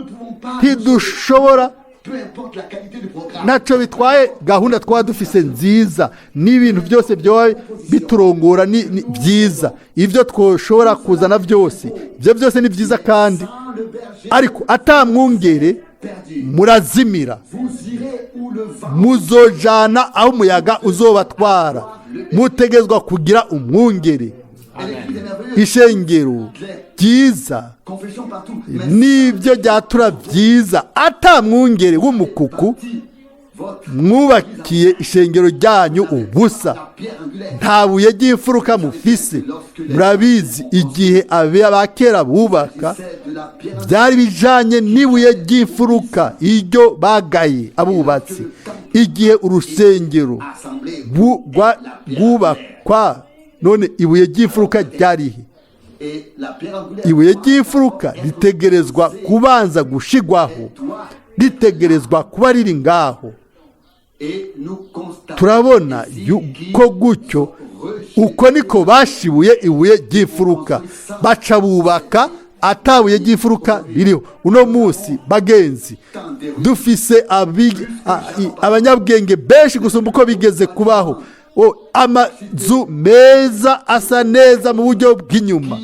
ntidushobora. Peu importe la qualité du programme. Ntacyo bitwaye gahunda twaba dufise nziza n'ibintu byose byoba biturongora ni byiza, ibyo twoshobora kuzana byose, ibyo byose ni byiza kandi Sans le berger ariko atamwungere, perdu. murazimira. Vous irez où le vent Muzojana aho umuyaga uzobatwara. Mutegezwa kugira umwungere. Et l'église est merveilleuse. Ishengero ryiza, Confession partout. Mais n'ibyo ryatura byiza, atamwungere w'umukuku, parti Mwubakiye ishengero ryanyu ubusa, nta buye ry'imfuruka mufise. Murabizi, igihe abakera bubaka byari bijanye n'ibuye ry'imfuruka iryo bagaye abubatsi. Igihe urusengero rwubakwa, none ibuye ry'imfuruka ryarihe? Ibuye ry'imfuruka ritegerezwa kubanza gushigwaho, ritegerezwa kuba riri ngaho. Turabona ko gutyo uko niko bashibuye ibuye ry'imfuruka, baca bubaka atabuye ry'imfuruka ririho. Uno munsi bagenzi, dufise abanyabwenge benshi gusumba uko bigeze kubaho, amazu meza asa neza mu buryo bw'inyuma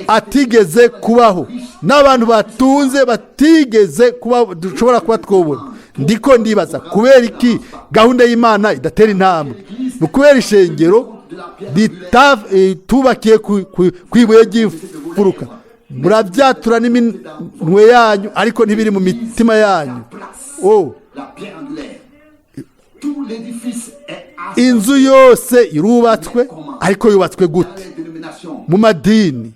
atigeze kubaho, n'abantu batunze batigeze kubaho dushobora kuba twobona. Ndiko ndibaza kubera iki gahunda y'Imana idatera intambwe? Ni ukubera ishengero tubakiye ku ibuye ry'imfuruka. Murabyatura n'iminwe yanyu, ariko ntibiri mu mitima yanyu. Inzu yose irubatswe, ariko yubatswe gute? Mu madini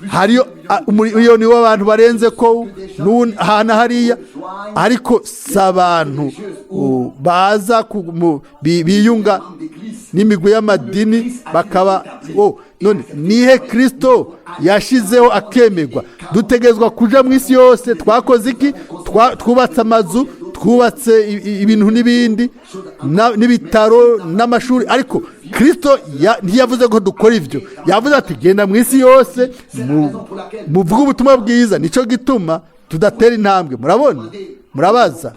hariyo umuriyoni w'abantu barenze ko ahantu hariya, ariko si abantu baza biyunga n'imigwi y'amadini bakaba. None nihe Kristo yashizeho akemegwa? Dutegerezwa kuja mu isi yose. Twakoze iki? Twubatse amazu, twubatse ibintu n'ibindi, n'ibitaro n'amashuri, ariko Kristo ntiyavuze ko dukora ibyo. Yavuze ati genda mu isi yose muvuge ubutumwa bwiza. Nicyo gituma tudatera intambwe. Murabona, murabaza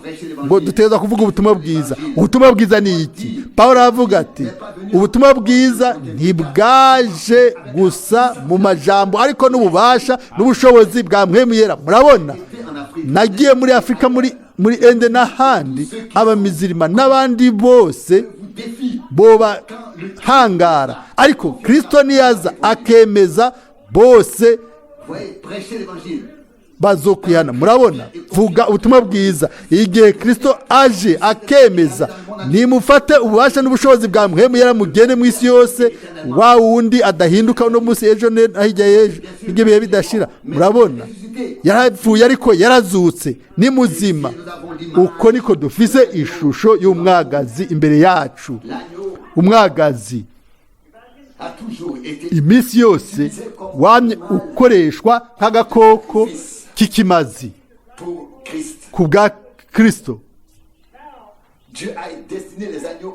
ngo dutegerezwa kuvuga ubutumwa bwiza. Ubutumwa bwiza ni iki? Pawulo aravuga ati ubutumwa bwiza ntibwaje gusa mu majambo, ariko n'ububasha n'ubushobozi bwa Mpwemu Yera. Murabona, nagiye muri Afurika, muri Ende n'ahandi, abamizirima n'abandi bose boba hangara, ariko Kristo niyaza akemeza bose bazokwihana. Murabona, vuga ubutumwa bwiza. Igihe Kristo aje akemeza, nimufate ububasha n'ubushobozi bwa Mpwemu Yera, mugende mu isi yose, wa wundi adahinduka uno munsi, ejo hirya y'ejo, ibyo bihe bidashira. Murabona, yarapfuye ariko yarazutse, ni muzima. Uko niko dufise ishusho y'umwagazi imbere yacu. Umwagazi iminsi yose wamye ukoreshwa nk'agakoko k'ikimazi ku bwa Kristo.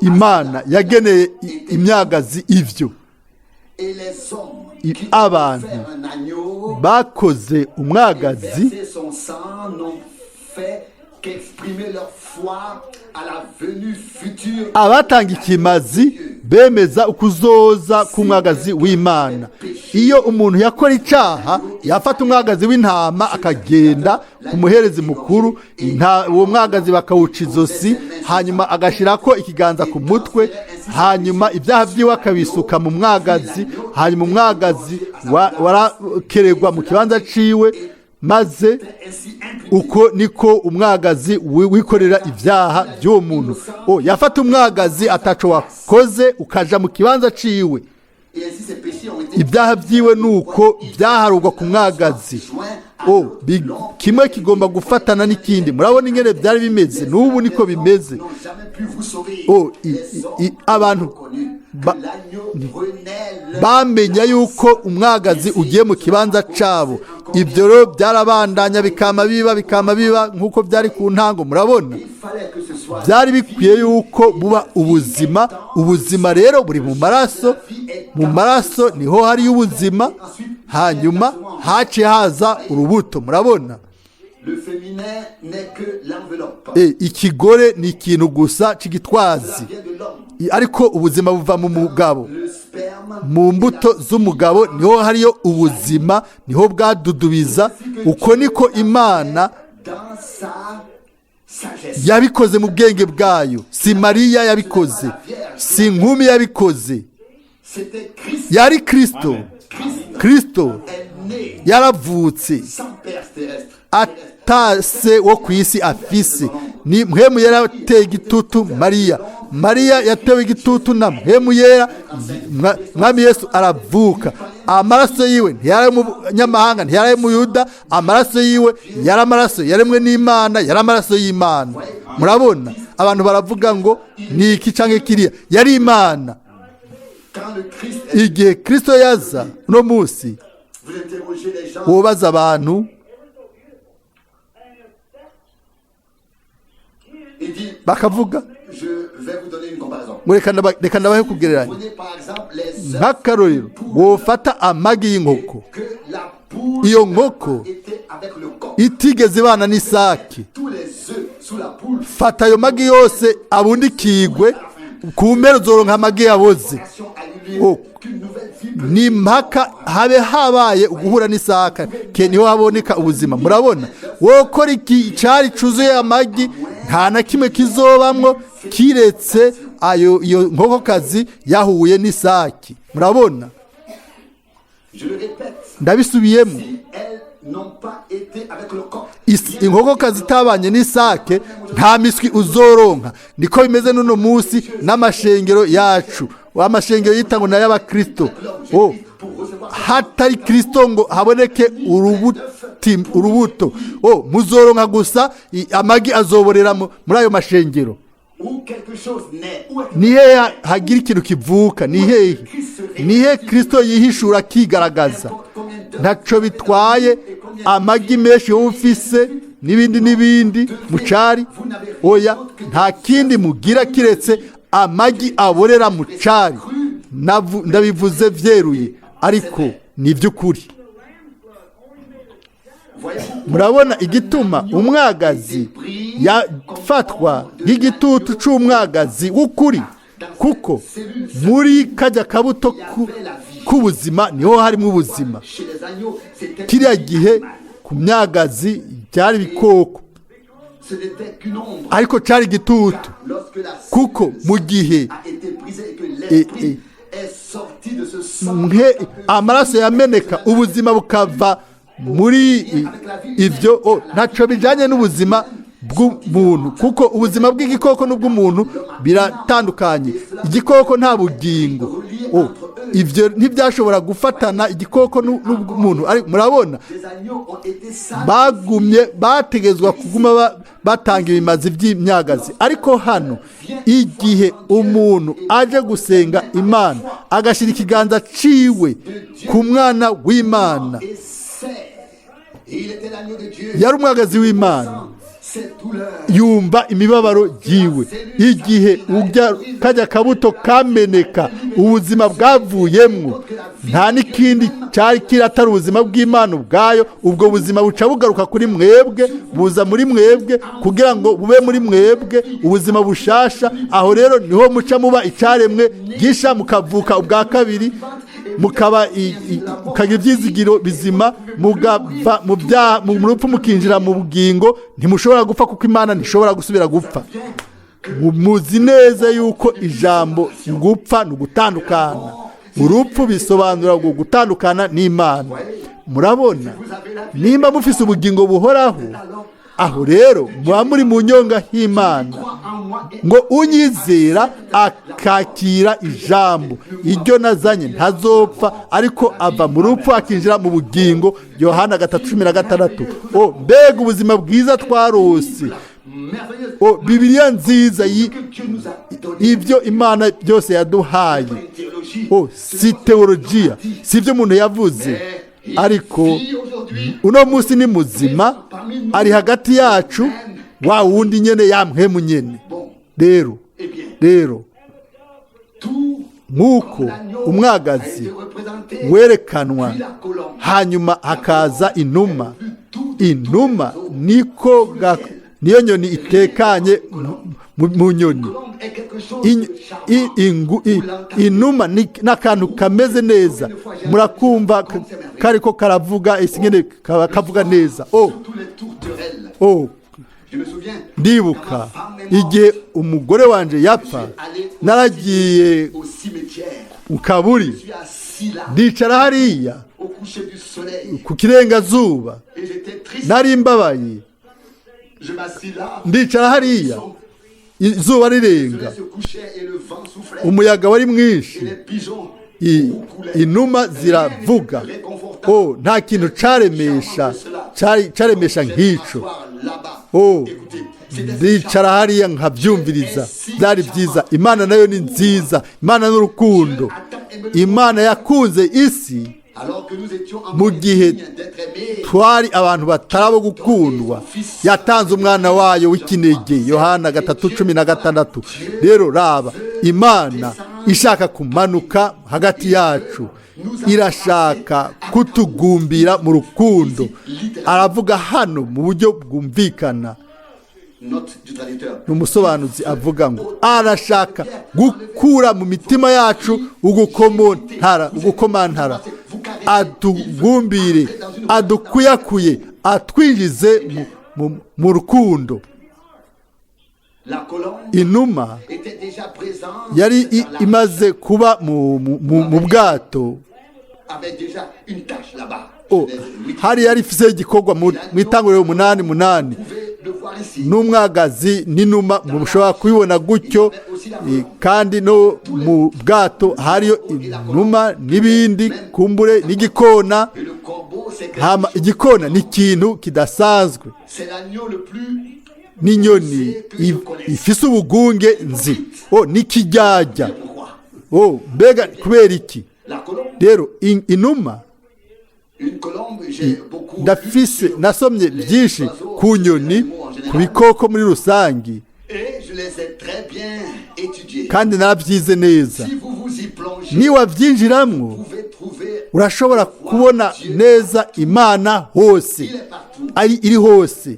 Imana yageneye imyagazi ivyo. Abantu bakoze umwagazi abatanga ikimazi bemeza ukuzoza k'umwagazi w'Imana. Iyo umuntu yakora icyaha, yafata umwagazi w'intama akagenda ku muherezi mukuru, uwo mwagazi bakawuca izosi, hanyuma agashyirako ikiganza ku mutwe, hanyuma ibyaha byiwe akabisuka mu mwagazi, hanyuma umwagazi warakeregwa mu kibanza ciwe, maze uko niko umwagazi wikorera ibyaha by'uwo muntu. Yafata umwagazi ataco wakoze ukaja mu kibanza ciwe, ibyaha byiwe nuko byaharurwa ku mwagazi. Kimwe kigomba gufatana n'ikindi. Murabona ingene byari bimeze, n'ubu niko bimeze. Abantu bamenya yuko umwagazi ugiye mu kibanza cabo. Ibyo rero byarabandanya bikama biba, bikama biba nk'uko byari ku ntango. Murabona, byari bikwiye yuko buba ubuzima. Ubuzima rero buri mu maraso, mu maraso niho hari ubuzima, hanyuma haciye haza urubuto. Murabona, ikigore ni ikintu gusa c'igitwazi, ariko ubuzima buva mu mugabo. Mu mbuto z'umugabo niho hariyo ubuzima, niho bwadudubiza. Uko niko Imana yabikoze mu bwenge bwayo. Si Mariya yabikoze, si inkumi yabikoze, yari Kristo. Kristo yaravutse atase wo ku isi afise. Ni Mpwemu Yera yateye igitutu Mariya. Mariya yatewe igitutu na Mpwemu Yera. Mwami Yesu aravuka. Amaraso yiwe ntiyari umunyamahanga, ntiyari umuyuda. Amaraso yiwe yari amaraso yaremwe n'Imana, yari amaraso y'Imana. Murabona, abantu baravuga ngo ni iki cyangwa kiriya, yari Imana. Quand le Christ est, Igihe Kristo yaza uno munsi, vous interrogez les gens, wobaza abantu, il dit, bakavuga je vais vous donner une comparaison. ngo reka ndabahe kugereranya. Prenez par exemple les œufs Nk'akarorero, wofata amagi y'inkoko, que la poule iyo nkoko était avec le coq. itigeze ibana n'isake. Tous les œufs sous la poule, Fata ayo magi yose abundikigwe, ku mpera uzoronka amagi yaboze. a eu lieu Oh. qu'une nouvelle vie peut Ni mpaka habe habaye uguhura n'isaka ke niho haboneka ubuzima. Murabona, wokora iki icari cuzuye amagi, nta na kimwe kizobamwo kiretse ayo iyo nkokokazi yahuye n'isaki. Murabona, Je le répète, ndabisubiyemo, si elles n'ont pas été avec le coq, Inkokokazi itabanye n'isake nta miswi uzoronka. Niko bimeze n'uno munsi n'amashengero yacu, amashengero yita ngo n'ay'abakristo. Oh, pour recevoir hatari Kristo ngo haboneke urubuto, oh, muzoronka gusa amagi azoborera muri ayo mashengero. où quelque chose naît, où est Ni hehe hagira ikintu kivuka? Ni hehe? Ni he Kristo yihishura akigaragaza? Ntaco bitwaye amagi menshi wowe ufise n'ibindi n'ibindi mucari, oya, nta kindi mugira kiretse amagi aborera mucari. Ndabivuze vyeruye, ariko ni iby'ukuri. Voyez-vous, Murabona igituma umwagazi yafatwa nk'igitutu c'umwagazi w'ukuri, kuko muri kajya kabuto k'ubuzima niho harimo ubuzima. Chez les agneaux, c'était Kiriya gihe ku myagazi byari ibikoko, ce n'était qu'une ombre. ariko cari igitutu, Lorsque la kuko mu gihe a été brisée et que l'esprit est sorti de ce sang, mwe amaraso yameneka, ubuzima bukava muri ibyo. Oh, ntaco bijanye n'ubuzima bw'umuntu, kuko ubuzima bw'igikoko n'ubw'umuntu biratandukanye. Igikoko nta bugingo. Oh, ibyo ntibyashobora gufatana igikoko n'ubw'umuntu. Ariko murabona, les agneaux ont été sacrifiés. bagumye bategezwa kuguma batanga ibimazi by'imyagazi. Ariko hano igihe umuntu aje gusenga Imana, agashyira ikiganza ciwe ku mwana w'Imana, Et c'est, et il était l'agneau de Dieu. yari umwagazi w'Imana, Cette douleur, yumva imibabaro yiwe. Igihe ujya kajya kabuto kameneka, ubuzima bwavuyemwo, nta n'ikindi cyari kiratari ubuzima bw'Imana ubwayo. Ubwo buzima buca bugaruka kuri mwebwe, buza muri mwebwe kugira ngo bube muri mwebwe ubuzima bushasha. Aho rero niho muca muba icyaremwe gisha, mukavuka ubwa kabiri, mukaba mukagira ibyizigiro bizima, mugava mu byaha, mu rupfu mukinjira mu bugingo. Ntimushobora gupfa kuko Imana ntishobora gusubira gupfa. Muzi neza yuko ijambo gupfa ni ugutandukana, urupfu bisobanura ngo gutandukana n'Imana. Murabona, nimba mufise ubugingo buhoraho, aho rero muba muri mu nyonga h'Imana. croit en moi et Ngo unyizera akakira ijambo iryo nazanye ntazopfa, ariko ava mu rupfu akinjira mu bugingo. Yohana 3:16. O mbega ubuzima bwiza twarose! merveilleuse O Bibiliya nziza que Dieu nous a donné. ibyo Imana byose yaduhaye. Une théologie. O si teologiya, si ibyo umuntu yavuze, ariko Vit aujourd'hui uno munsi ni muzima, ari hagati yacu, wa wundi nyene yamhemu nyene. Bon, Rero eh bien, rero tout nk'uko l'agneau a umwagazi été représenté, werekanwa, puis la colombe, hanyuma hakaza inuma. Inuma niko niyo nyoni itekanye mu nyoni. colombe est quelque chose de charmant. Inuma ni n'akantu kameze neza. Murakumva kariko karavuga isingene kavuga neza. Oh, Surtout les tourterelles. oh, Je me souviens, ndibuka igihe umugore wanje yapfa, naragiye au cimetière, mu kaburi, je suis assis là, ndicara hariya au coucher du soleil, ku kirengazuba, et j'étais triste. nari mbabaye. Je m'assis là. Ndicara hariya, izuba Le rirenga, soleil se couchait et le vent soufflait. Umuyaga wari Et mwinshi, les pigeons roucoulaient. inuma ziravuga. Oh, nta kintu caremesha caremesha nk'ico. Là-bas. Oh, Écoutez, c'était ndicara hariya nkabyumviriza, byari byiza. Imana nayo ni nziza, Imana n'urukundo. Imana yakunze isi alors que nous étions mu encore gihe dignes d'être aimés. twari abantu batarabo gukundwa, yatanze umwana wayo w'ikinege, Yohana 3:16. Rero raba, Imana ishaka kumanuka hagati yacu, irashaka kutugumbira mu rukundo. Aravuga hano mu buryo bwumvikana. Note du traducteur. Ni umusobanuzi avuga ngo arashaka gukura mu mitima yacu ugukomantara, atugumbire, adukuyakuye, atwinjize mu rukundo. La colombe Inuma était déjà présente yari dans l'arche, imaze kuba mu bwato. Avait déjà une tâche là-bas. Oh, Genèse 8. hari yari ifise igikorwa mu itanguriro 8:8. Vous pouvez le voir ici. N'umwagazi n'inuma mushobora kubibona gutyo, kandi no mu bwato hariyo inuma n'ibindi, kumbure n'igikona. Et le corbeau, c'est quelque Hama chose. igikona ni ikintu kidasanzwe. C'est l'agneau le plus N'inyoni ifise ubugunge nzi. Oh, n'ikijyajya. Pourquoi? Oh, mbega kubera iki? La colombe, Rero inuma, une colombe, j'ai beaucoup lu ndafise sur nasomye les byinshi oiseaux, ku les nyoni, animaux en ku général, bikoko muri rusange, et je les ai très bien étudiés. Kandi narabyize neza. Si vous vous y plongez, Niwabyinjiramwo, vous pouvez trouver urashobora kubona neza Imana hose. Il est partout. Ari iri hose.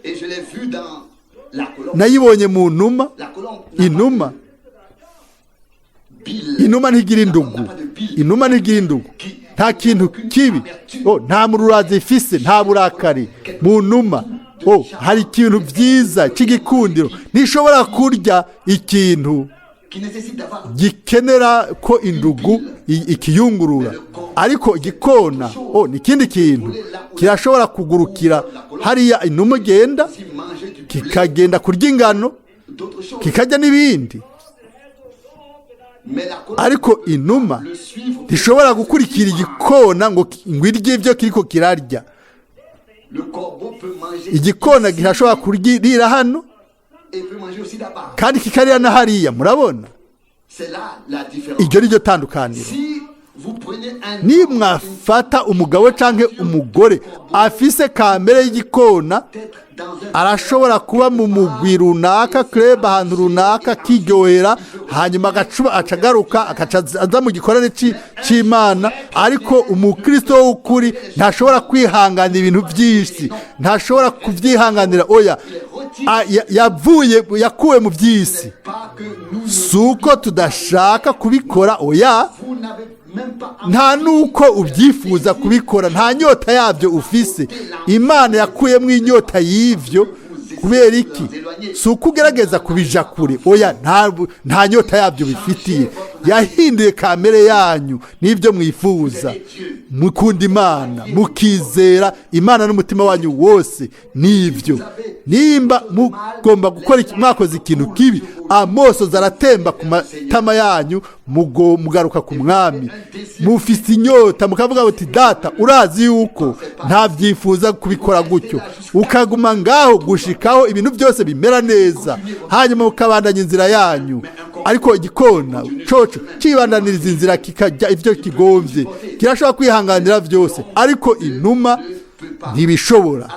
Et je l'ai vu dans la colombe. Nayibonye mu numa. La colombe n'a Inuma, pas de bile. inuma ntigira indugu, inuma ntigira indugu, nta kintu kibi. Oh, nta mururazi ifise, nta burakari mu numa. Oh, hari ikintu byiza cy'igikundiro. Ntishobora kurya ikintu Qui nécessite d'avoir gikenera ko indugu ikiyungurura. Ariko igikona, oh, ni ikindi kintu, kirashobora kugurukira hariya inuma igenda, aussi manger du blé, kikagenda kurya ingano, d'autres choses. kikarya n'ibindi. Mais la colombe Ariko inuma le suivre. ntishobora gukurikira igikona ngo irye ibyo kiriko kirarya. Le corbeau peut manger Igikona kirashobora kurira hano et peut manger aussi là-bas. kandi kikarira na hariya, murabona. C'est là la différence. Iryo ni ryo tandukaniro. Si vous prenez un Nimwafata umugabo canke umugore afise kamere y'igikona, être dans un arashobora kuba mu mugwi runaka, club, ahantu runaka, akiryohera, hanyuma agacuba acagaruka akaca aza mu gikorane c'Imana. Ariko umukristo w'ukuri ntashobora kwihanganira ibintu by'isi, ntashobora kubyihanganira, oya. Yavuye, yakuwe mu by'isi. Pas que nous ne Si uko tudashaka kubikora, oya. Vous n'avez même pas Nta nuko ubyifuza kubikora, nta nyota yabyo ufise. Imana yakuyemo inyota y'ibyo. Kubera iki? Si uko ugerageza kubija kure, oya, nta nyota yabyo bifitiye. Yahinduye kamere yanyu n'ibyo mwifuza. Mukunda Imana, mukizera Imana n'umutima wanyu wose, n'ibyo. Nimba mugomba gukora mwakoze ikintu kibi, amosozi aratemba ku matama yanyu, mugaruka ku Mwami, mufise inyota, mukavuga uti: "Data, urazi yuko ntabyifuza kubikora gutyo." Ukaguma ngaho gushikaho ibintu byose bimera neza, hanyuma mukabandanya inzira yanyu. Ariko igikona coco kibandaniriza inzira, kikajya ibyo kigombye, kirashobora kwihanganira byose, ariko inuma ntibishobora.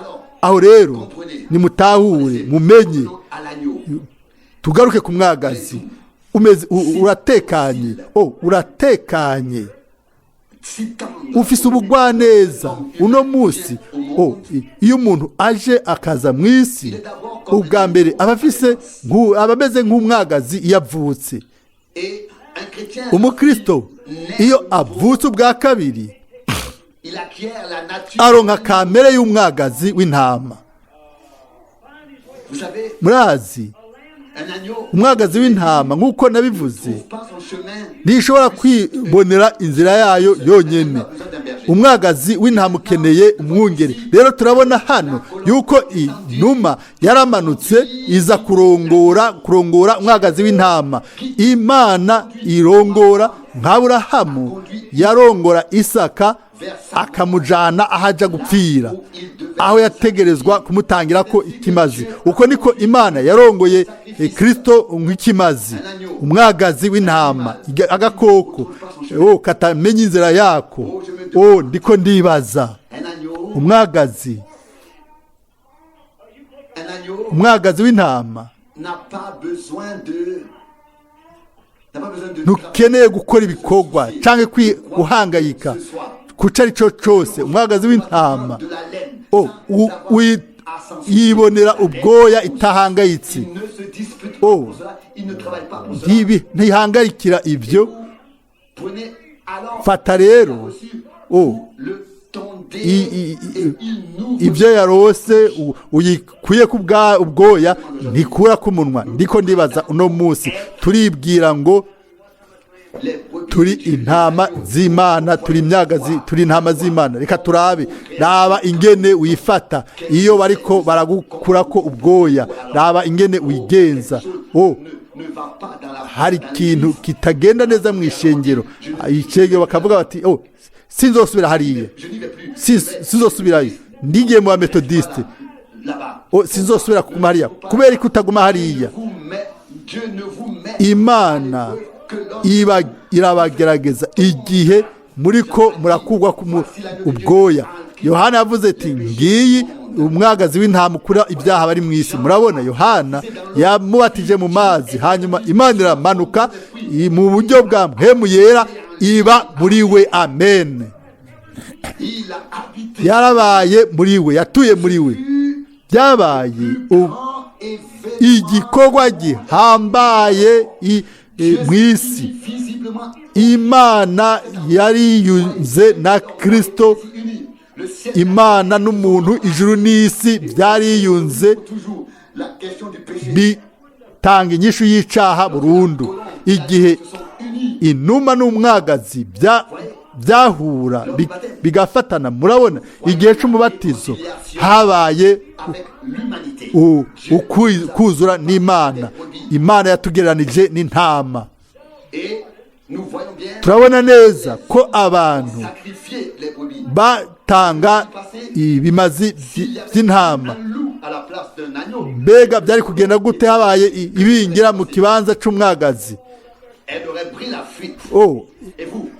Aho rero nimutahure, mumenye. À l'agneau. Tugaruke ku mwagazi. Umeze uratekanye, oh, uratekanye. Si tendre. Ufise ubugwaneza. Uno munsi, oh, iyo umuntu aje akaza mu isi ubwa mbere, aba afise aba ameze nk'umwagazi iyo avutse. Et un chrétien, Umukristo iyo avutse ubwa kabiri, il acquiert la nature. aronka kamere y'umwagazi w'intama. Vous savez, Murazi, un agneau umwagazi w'intama, nk'uko nabivuze, ne trouve pas son chemin. ntishobora kwibonera inzira yayo yonyine. Il a besoin d'un berger. Umwagazi w'intama ukeneye umwungeri. Rero turabona hano yuko inuma yaramanutse iza kurongora umwagazi w'intama. Imana irongora nka Aburahamu yarongora Isaka akamujana aho ajya gupfira, aho yategerezwa kumutangira ko ikimazi. Uko niko Imana yarongoye Kristo nk'ikimazi, umwagazi w'intama, agakoko katamenya inzira yako. Ndiko ndibaza, umwagazi w'intama ntukeneye gukora ibikorwa cyangwa guhangayika kuca ari cyo cyose. Umwagazi w'intama yibonera ubwoya itahangayitse, ntihangayikira ibyo. Fata rero ibyo yarose uyikuye ku ubwoya ntikura ku munwa. Ndiko ndibaza uno munsi turibwira ngo turi intama z'Imana, turi imyagazi, turi intama z'Imana. Reka turabe, raba ingene wifata iyo bariko baragukura ko ubwoya, raba ingene wigenza. Hari ikintu kitagenda neza mu ishengero. Ishengero bakavuga bati sinzosubira hariya, sinzosubirayo, ndigiye mu bametodiste, sinzosubira kuguma hariya. Kubera ko utaguma hariya, Imana irabagerageza igihe muri ko murakugwa ubwoya. Yohana yavuze ati ngiyi umwagazi w'intama ukura ibyaha bari mu isi. Murabona Yohana yamubatije mu mazi, hanyuma Imana iramanuka mu buryo bwa mpemu yera iba muri we. Amen. Yarabaye muri we, yatuye muri we. Byabaye igikorwa gihambaye mu isi. Imana yariyunze na Kristo, Imana n'umuntu, ijuru n'isi byariyunze, bitanga inyishu y'icyaha burundu. Igihe inuma n'umwagazi byahura bigafatana, murabona igihe cy'umubatizo habaye kuzura n'Imana. Imana yatugereranije n'intama. Turabona neza ko abantu batanga ibimazi by'intama. Mbega byari kugenda gute habaye ibingira mu kibanza cy'umwagazi?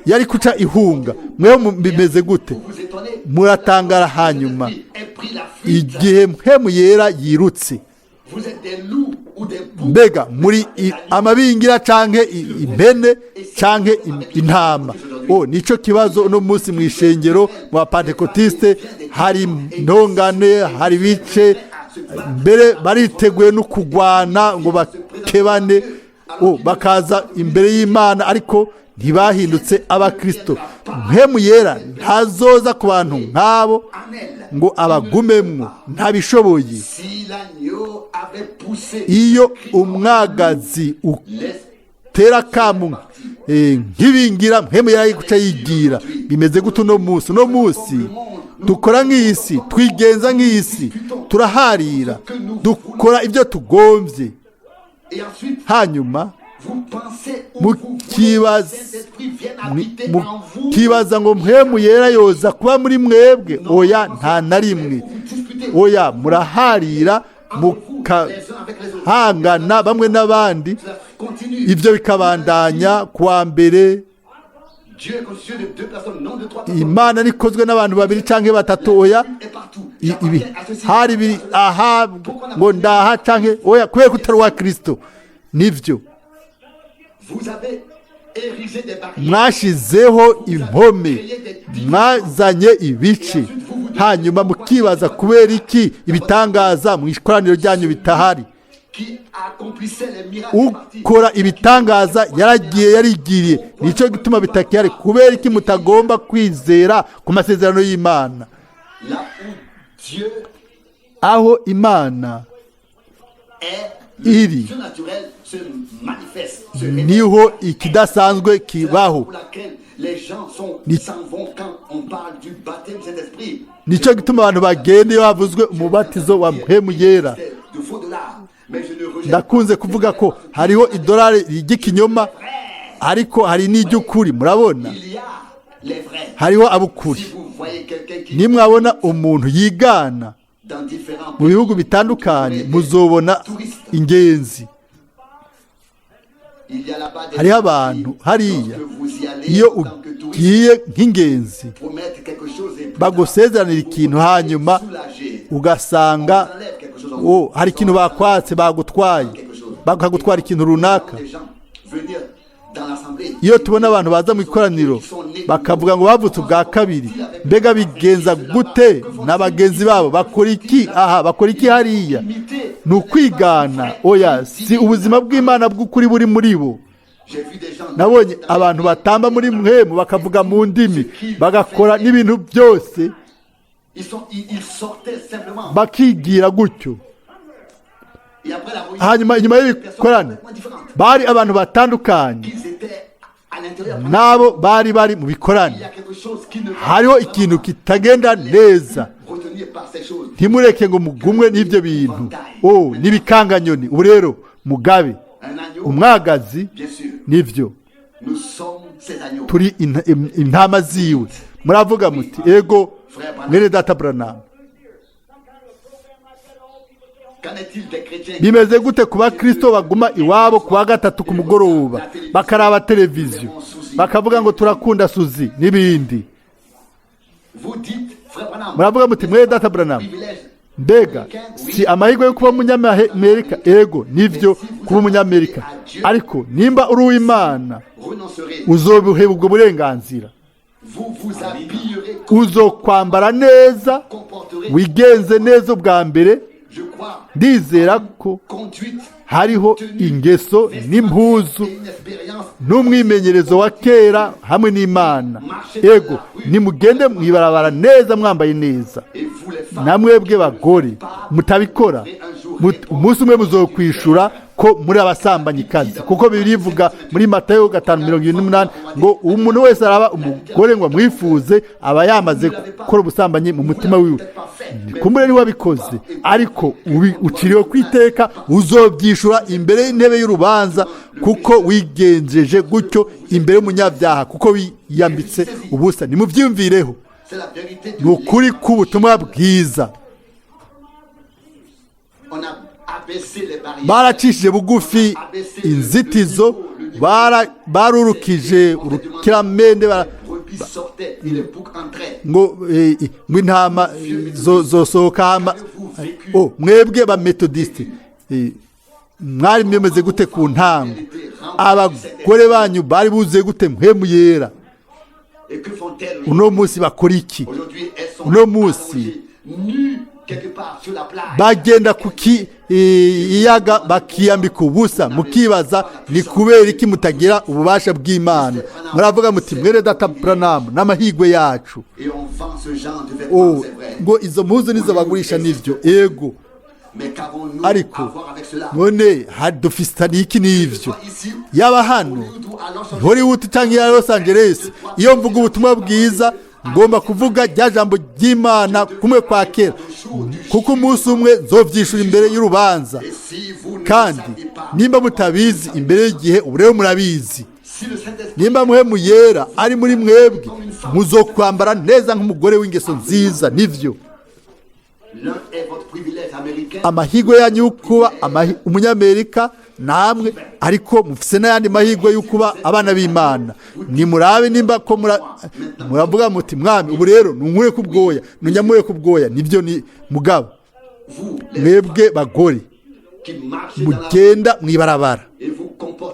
Yari kuca ihunga. Mweho bimeze gute? Muratangara. Hanyuma igihe mpemu yera yirutse, mbega muri amabingira canke impene canke intama? Nico kibazo uno munsi mu ishengero mu bapantekotiste. Hari intongane, hari bice, mbere bariteguye no kugwana ngo bakebane, bakaza imbere y'Imana, ariko ntibahindutse abakristo. Mpemu yera ntazoza ku bantu nk'abo ngo abagumemwo, ntabishoboye. Iyo umwagazi utera akamu nk'ibingira, mpemu yera guca yigira. Bimeze gute uno munsi? Uno munsi dukora nk'isi, twigenza nk'isi, turaharira, dukora ibyo tugombye. Hanyuma mukibaza ngo mpemu yera yoza kuba muri mwebwe. Oya, nta na rimwe. Oya, muraharira mukahangana bamwe n'abandi, ibyo bikabandanya kuwa mbere. Imana nikozwe n'abantu babiri cyangwa batatu. Oya, hari biri aha ngo ndaha cyangwa oya, kubera ko utari uwa Kristo. Nibyo, mwashizeho impome, mwazanye ibice, hanyuma mukibaza kubera iki ibitangaza mu ikoraniro ryanyu bitahari. Ukora ibitangaza yaragiye, yarigiriye, nicyo gituma bitakihari. Kubera iki mutagomba kwizera ku masezerano y'Imana? Aho Imana iri niho ikidasanzwe kibaho. Nicyo gituma abantu bagenda iyo havuzwe umubatizo wa mpwemu yera. Ndakunze kuvuga ko hariho idolari ry'ikinyoma, ariko hari n'iry'ukuri. Murabona, hariho abukuri. Nimwabona umuntu yigana mu bihugu bitandukanye, muzobona ingenzi. Hariho abantu hariya, iyo ugiye nk'ingenzi bagusezeranira ikintu, hanyuma ugasanga hari ikintu bakwatse, bagutwaye, bakagutwara ikintu runaka. Iyo tubona abantu baza mu ikoraniro bakavuga ngo bavutse ubwa kabiri, mbega bigenza gute na bagenzi babo? Bakora iki aha, bakora iki hariya? Ni ukwigana. Oya, si ubuzima bw'Imana bw'ukuri buri muri bo. Nabonye abantu batamba muri mwemu, bakavuga mu ndimi, bagakora n'ibintu byose, bakigira gutyo. Hanyuma inyuma y'ibikorane bari abantu batandukanye n'abo bari bari mu bikorane. Hariho ikintu kitagenda neza. Ntimureke ngo mugumwe n'ibyo bintu. N'ibikanganyoni. Ubu rero mugabe umwagazi, nibyo, turi intama ziwe. Muravuga muti ego mwene data Branham, bimeze gute ku bakristo baguma iwabo ku wa gatatu ku mugoroba bakaraba televiziyo, bakavuga ngo turakunda Suzi n'ibindi? Muravuga muti mwene data Branham, mbega si amahirwe yo kuba umunyamerika? Ego, nibyo, kuba umunyamerika, ariko nimba uri uw'Imana uzobuheba ubwo burenganzira. Uzokwambara neza, wigenze neza ubwa mbere. Ndizera ko hariho ingeso n'impuzu n'umwimenyerezo wa kera hamwe n'Imana. Ego, nimugende mwibarabara neza, mwambaye neza. Namwebwe bagore mutabikora, umunsi umwe muzokwishura ko muri abasambanyikazi, kuko birivuga muri Matayo 5:78 ngo umuntu wese araba umugore ngo amwifuze aba yamaze gukora ubusambanyi mu mutima wiwe. Kumbure niwabikoze, ariko uciriwe kwiteka, uzobyishura imbere y'intebe y'urubanza, kuko wigenjeje gutyo imbere y'umunyabyaha, kuko wiyambitse ubusa. Nimubyiyumvireho, ni ukuri k'ubutumwa bwiza. Baracishije bugufi inzitizo, barurukije urukiramende, ngo intama zosohoka. Mwebwe ba metodisite mwari mwemeze gute ku ntango? Abagore banyu bari buzuye gute mpwemu yera? Uno munsi bakora iki? Uno munsi bagenda ku kiyaga bakiyambika ubusa, mukibaza ni kubera iki mutagira ububasha bw'Imana. Muravuga muti mwene data Branham, n'amahirwe yacu ngo izo mpuzu nizo bagurisha, nibyo. Ego, ariko none dufitanye iki n'ibyo? Yaba hano Hollywood cyangwa iya Los Angeles, iyo mvuga ubutumwa bwiza ngomba kuvuga rya jambo ry'Imana kumwe kwa kera, kuko umunsi umwe nzobyishura imbere y'urubanza. Kandi nimba mutabizi imbere y'igihe, ubu rero murabizi. Nimba muhemu yera ari muri mwebwe, muzokwambara neza nk'umugore w'ingeso nziza. Nibyo, amahirwe yanyu yo kuba umunyamerika namwe, ariko mufise n'ayandi mahirwe yo kuba abana b'Imana. Nimurabe nimba ko muravuga muti mwami, ubu rero nunkure ku bwoya, nunyamure ku bwoya. Nibyo, ni mugabo mwebwe bagore mugenda mwibarabara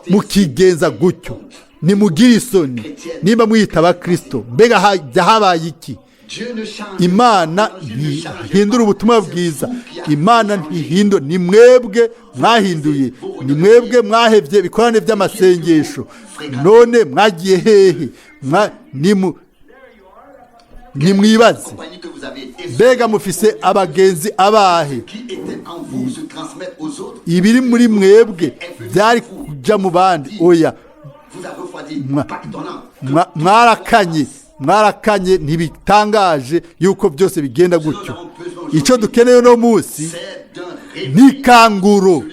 mukigenza gutyo, nimugire isoni nimba mwiyita abakristo. Mbega habaye iki? Imana ntihindura ubutumwa bwiza, Imana ntihindura. Ni mwebwe mwahinduye, ni mwebwe mwahebye ibikorane by'amasengesho. None mwagiye hehe? Nimwibaze, mbega mufise abagenzi abahe? Ibiri muri mwebwe byari kujya mu bandi? Oya, Mwarakanye, mwarakanye. Ntibitangaje yuko byose bigenda gutyo. Icyo dukeneye uno munsi ni kanguro,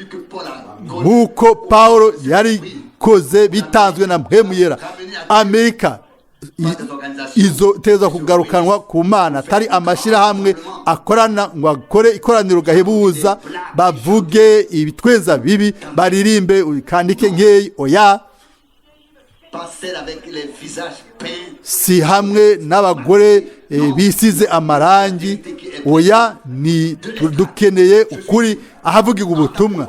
nk'uko Paul yari koze bitanzwe na Mpwemu Yera. Amerika izoteza kugarukanwa ku Mana, atari amashyirahamwe akorana ngo akore ikoraniro gahebuza, bavuge ibitweza bibi, baririmbe kandike nkeyi. Oya, si hamwe n'abagore bisize amarangi. Oya, ni dukeneye ukuri ahavugirwa ubutumwa.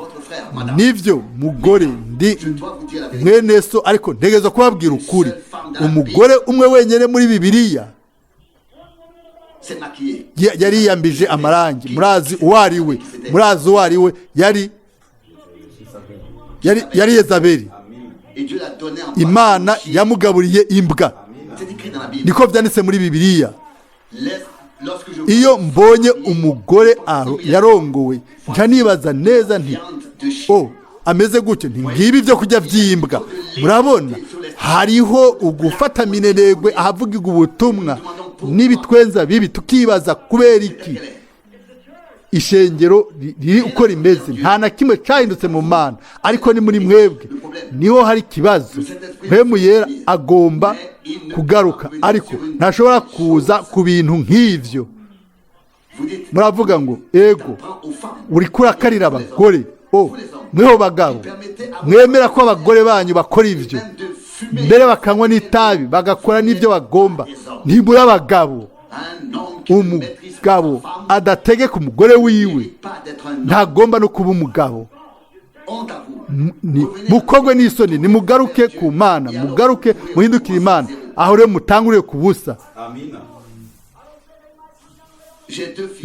Nibyo mugore, ndi mwene so, ariko ntegereza kubabwira ukuri. Umugore umwe wenyine muri Bibiliya yariyambije amarangi. Murazi uwo ari we? Murazi uwo ari we? Yari Yezabeli. Imana yamugaburiye imbwa, niko byanditse muri Bibiliya. Iyo mbonye umugore yarongowe, nca nibaza neza nti: "O, ameze gutyo, ngibi ibyo kurya by'imbwa." Murabona, hariho ugufata minenegwe ahavugirwa ubutumwa n'ibitwenza bibi, tukibaza kubera iki ishengero riri uko rimeze. Nta na kimwe cyahindutse mu Mana, ariko ni muri mwebwe niho hari ikibazo. Mpwemu Yera agomba kugaruka, ariko ntashobora kuza ku bintu nk'ibyo. Muravuga ngo: "Ego, uri kurakarira abagore." O, mweho bagabo mwemera ko abagore banyu bakora ibyo, mbere bakanywa n'itabi, bagakora n'ibyo bagomba, ntibura abagabo. Umugabo adategeka umugore wiwe ntagomba no kuba umugabo. Mukogwe n'isoni. Nimugaruke ku Mana, mugaruke, muhindukire Imana. Aho rero mutanguriye ku busa.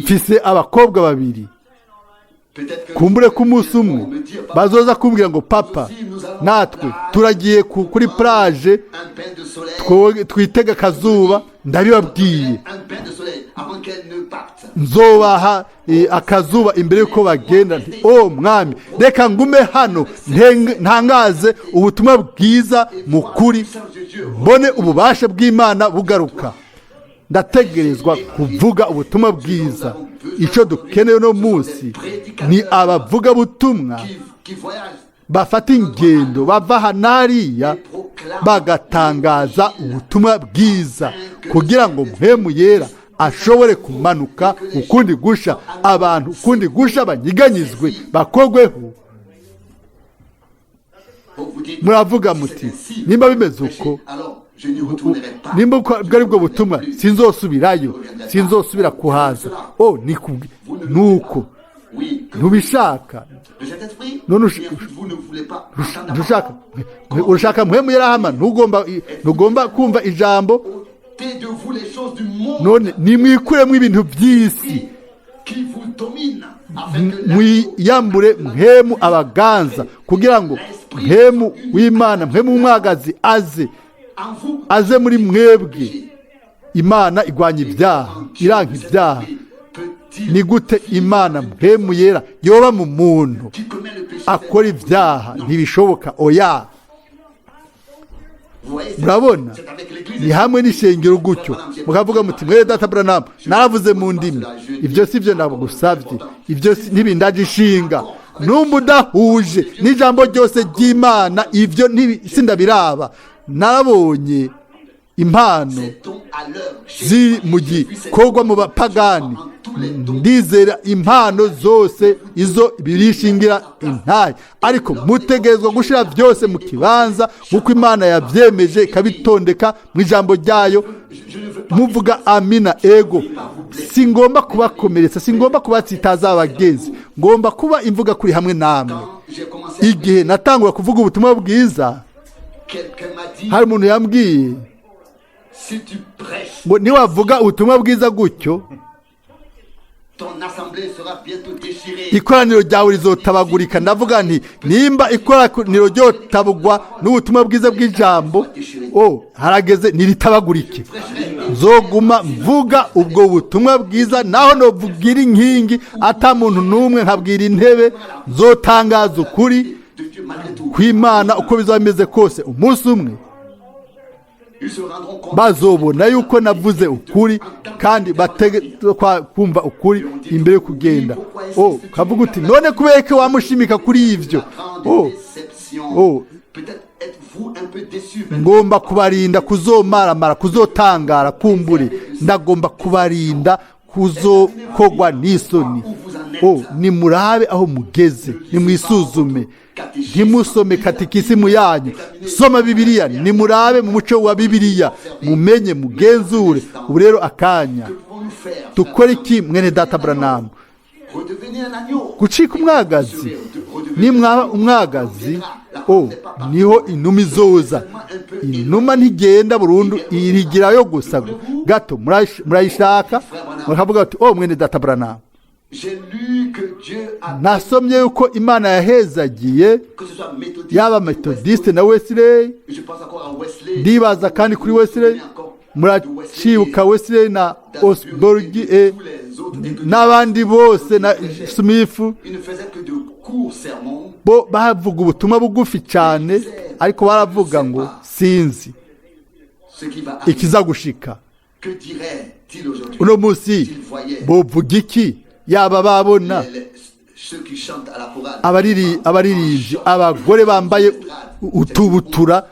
Mfise abakobwa babiri. Kumbure ko umunsi umwe bazoza kumbwira ngo: "Papa, natwe turagiye kuri plage, twitega akazuba." Ndabibabwiye, nzobaha akazuba imbere y'uko bagenda. O Mwami, reka ngume hano ntangaze ubutumwa bwiza mu kuri, mbone ububasha bw'Imana bugaruka. Ndategerezwa kuvuga ubutumwa bwiza. Icyo dukeneye uno munsi ni abavugabutumwa bafata ingendo bava aha n'hariya, bagatangaza ubutumwa bwiza, kugira ngo Mpwemu Yera ashobore kumanuka ukundi gusha, abantu ukundi gusha banyiganyizwe, bakogweho. Muravuga muti: "Nimba bimeze uko, nimba ubwo ari bwo butumwa, sinzosubirayo, sinzosubira kuhaza." O, nuko ntubishaka. None ushaka Mpwemu Yerahama, ntugomba kumva ijambo. None nimwikuremo ibintu by'isi, mwiyambure Mpwemu abaganza, kugira ngo Mpwemu w'Imana, Mpwemu w'umwagazi aze muri mwebwe. Imana igwanya ibyaha, iranka ibyaha. Ni gute Imana Mpwemu Yera yoba mu muntu akora ibyaha? Ntibishoboka, oya. Murabona, ni hamwe n'ishengero gutyo. Mukavuga muti: "Mwene data Branham, naravuze mu ndimi." Ibyo si byo nagusabye, ibyo ntibindaje ishinga. Numba udahuje n'ijambo ryose ry'Imana, ibyo sindabiraba. Narabonye impano ziri mu gikorwa mu bapagani. Ndizera impano zose izo birishingira intayi, ariko mutegerezwa gushyira byose mu kibanza nk'uko Imana yabyemeje, ikabitondeka mu ijambo ryayo. Muvuga amina. Ego, si ngomba kubakomeretsa, si ngomba kubatsitaza abagenzi, ngomba kuba imvuga kuri hamwe namwe. Igihe natangura kuvuga ubutumwa bwiza, hari umuntu yambwiye ngo: "Niwavuga ubutumwa bwiza gutyo, ikoraniro ryawe rizotabagurika." Ndavuga nti: "Nimba ikoraniro ryotabugwa n'ubutumwa bwiza bw'ijambo, o, harageze niritabagurike. Nzoguma mvuga ubwo butumwa bwiza, naho novugira inkingi ata muntu n'umwe, nkabwira intebe. Nzotangaza ukuri kw'Imana uko bizaba bimeze kose umunsi umwe." Ils se rendront compte Bazobona yuko navuze ukuri kandi bategekwa kumva ukuri imbere yo kugenda. Oh, kavuga uti: "None kubera ko wamushimika kuri ivyo?" La grande Oh, déception. Oh. Peut-être êtes-vous un peu déçu maintenant. Ngomba kubarinda kuzomaramara, kuzotangara kumbure. Ndagomba kubarinda kuzokogwa n'isoni. Oh, nimurabe aho mugeze, nimwisuzume. Ntimusome katikisimu yanyu, soma Bibiliya. Nimurabe mu muco wa Bibiliya, mumenye, mugenzure. Ubu rero akanya. Que pouvons-nous faire? Dukora iki, mwene data Branham? Redevenir un agneau. Gucika umwagazi? Nimwaba umwagazi, o niho inuma izoza. Inuma ntigenda burundu, irigirayo gusa gato. Murayishaka, murakavuga bati: "Oh, mwene data Branham, J'ai lu que Dieu a nasomye yuko Imana yahezagiye que ce soit méthodiste, yaba Methodiste na Wesley." Je pense encore à Wesley. Ndibaza kandi kuri Wesley. Muracibuka Wesley na Osborg e n'abandi bose na Smith. Il ne faisait que de courts sermons. Bo bavuga ubutumwa bugufi cyane, ariko baravuga ngo: "Sinzi Ce qui va arriver. ikiza gushika." Que dirait-il aujourd'hui? Uno munsi bovuga iki yaba babona Ceux qui chantent à la chorale. Abaririmbyi, abagore bambaye utubutura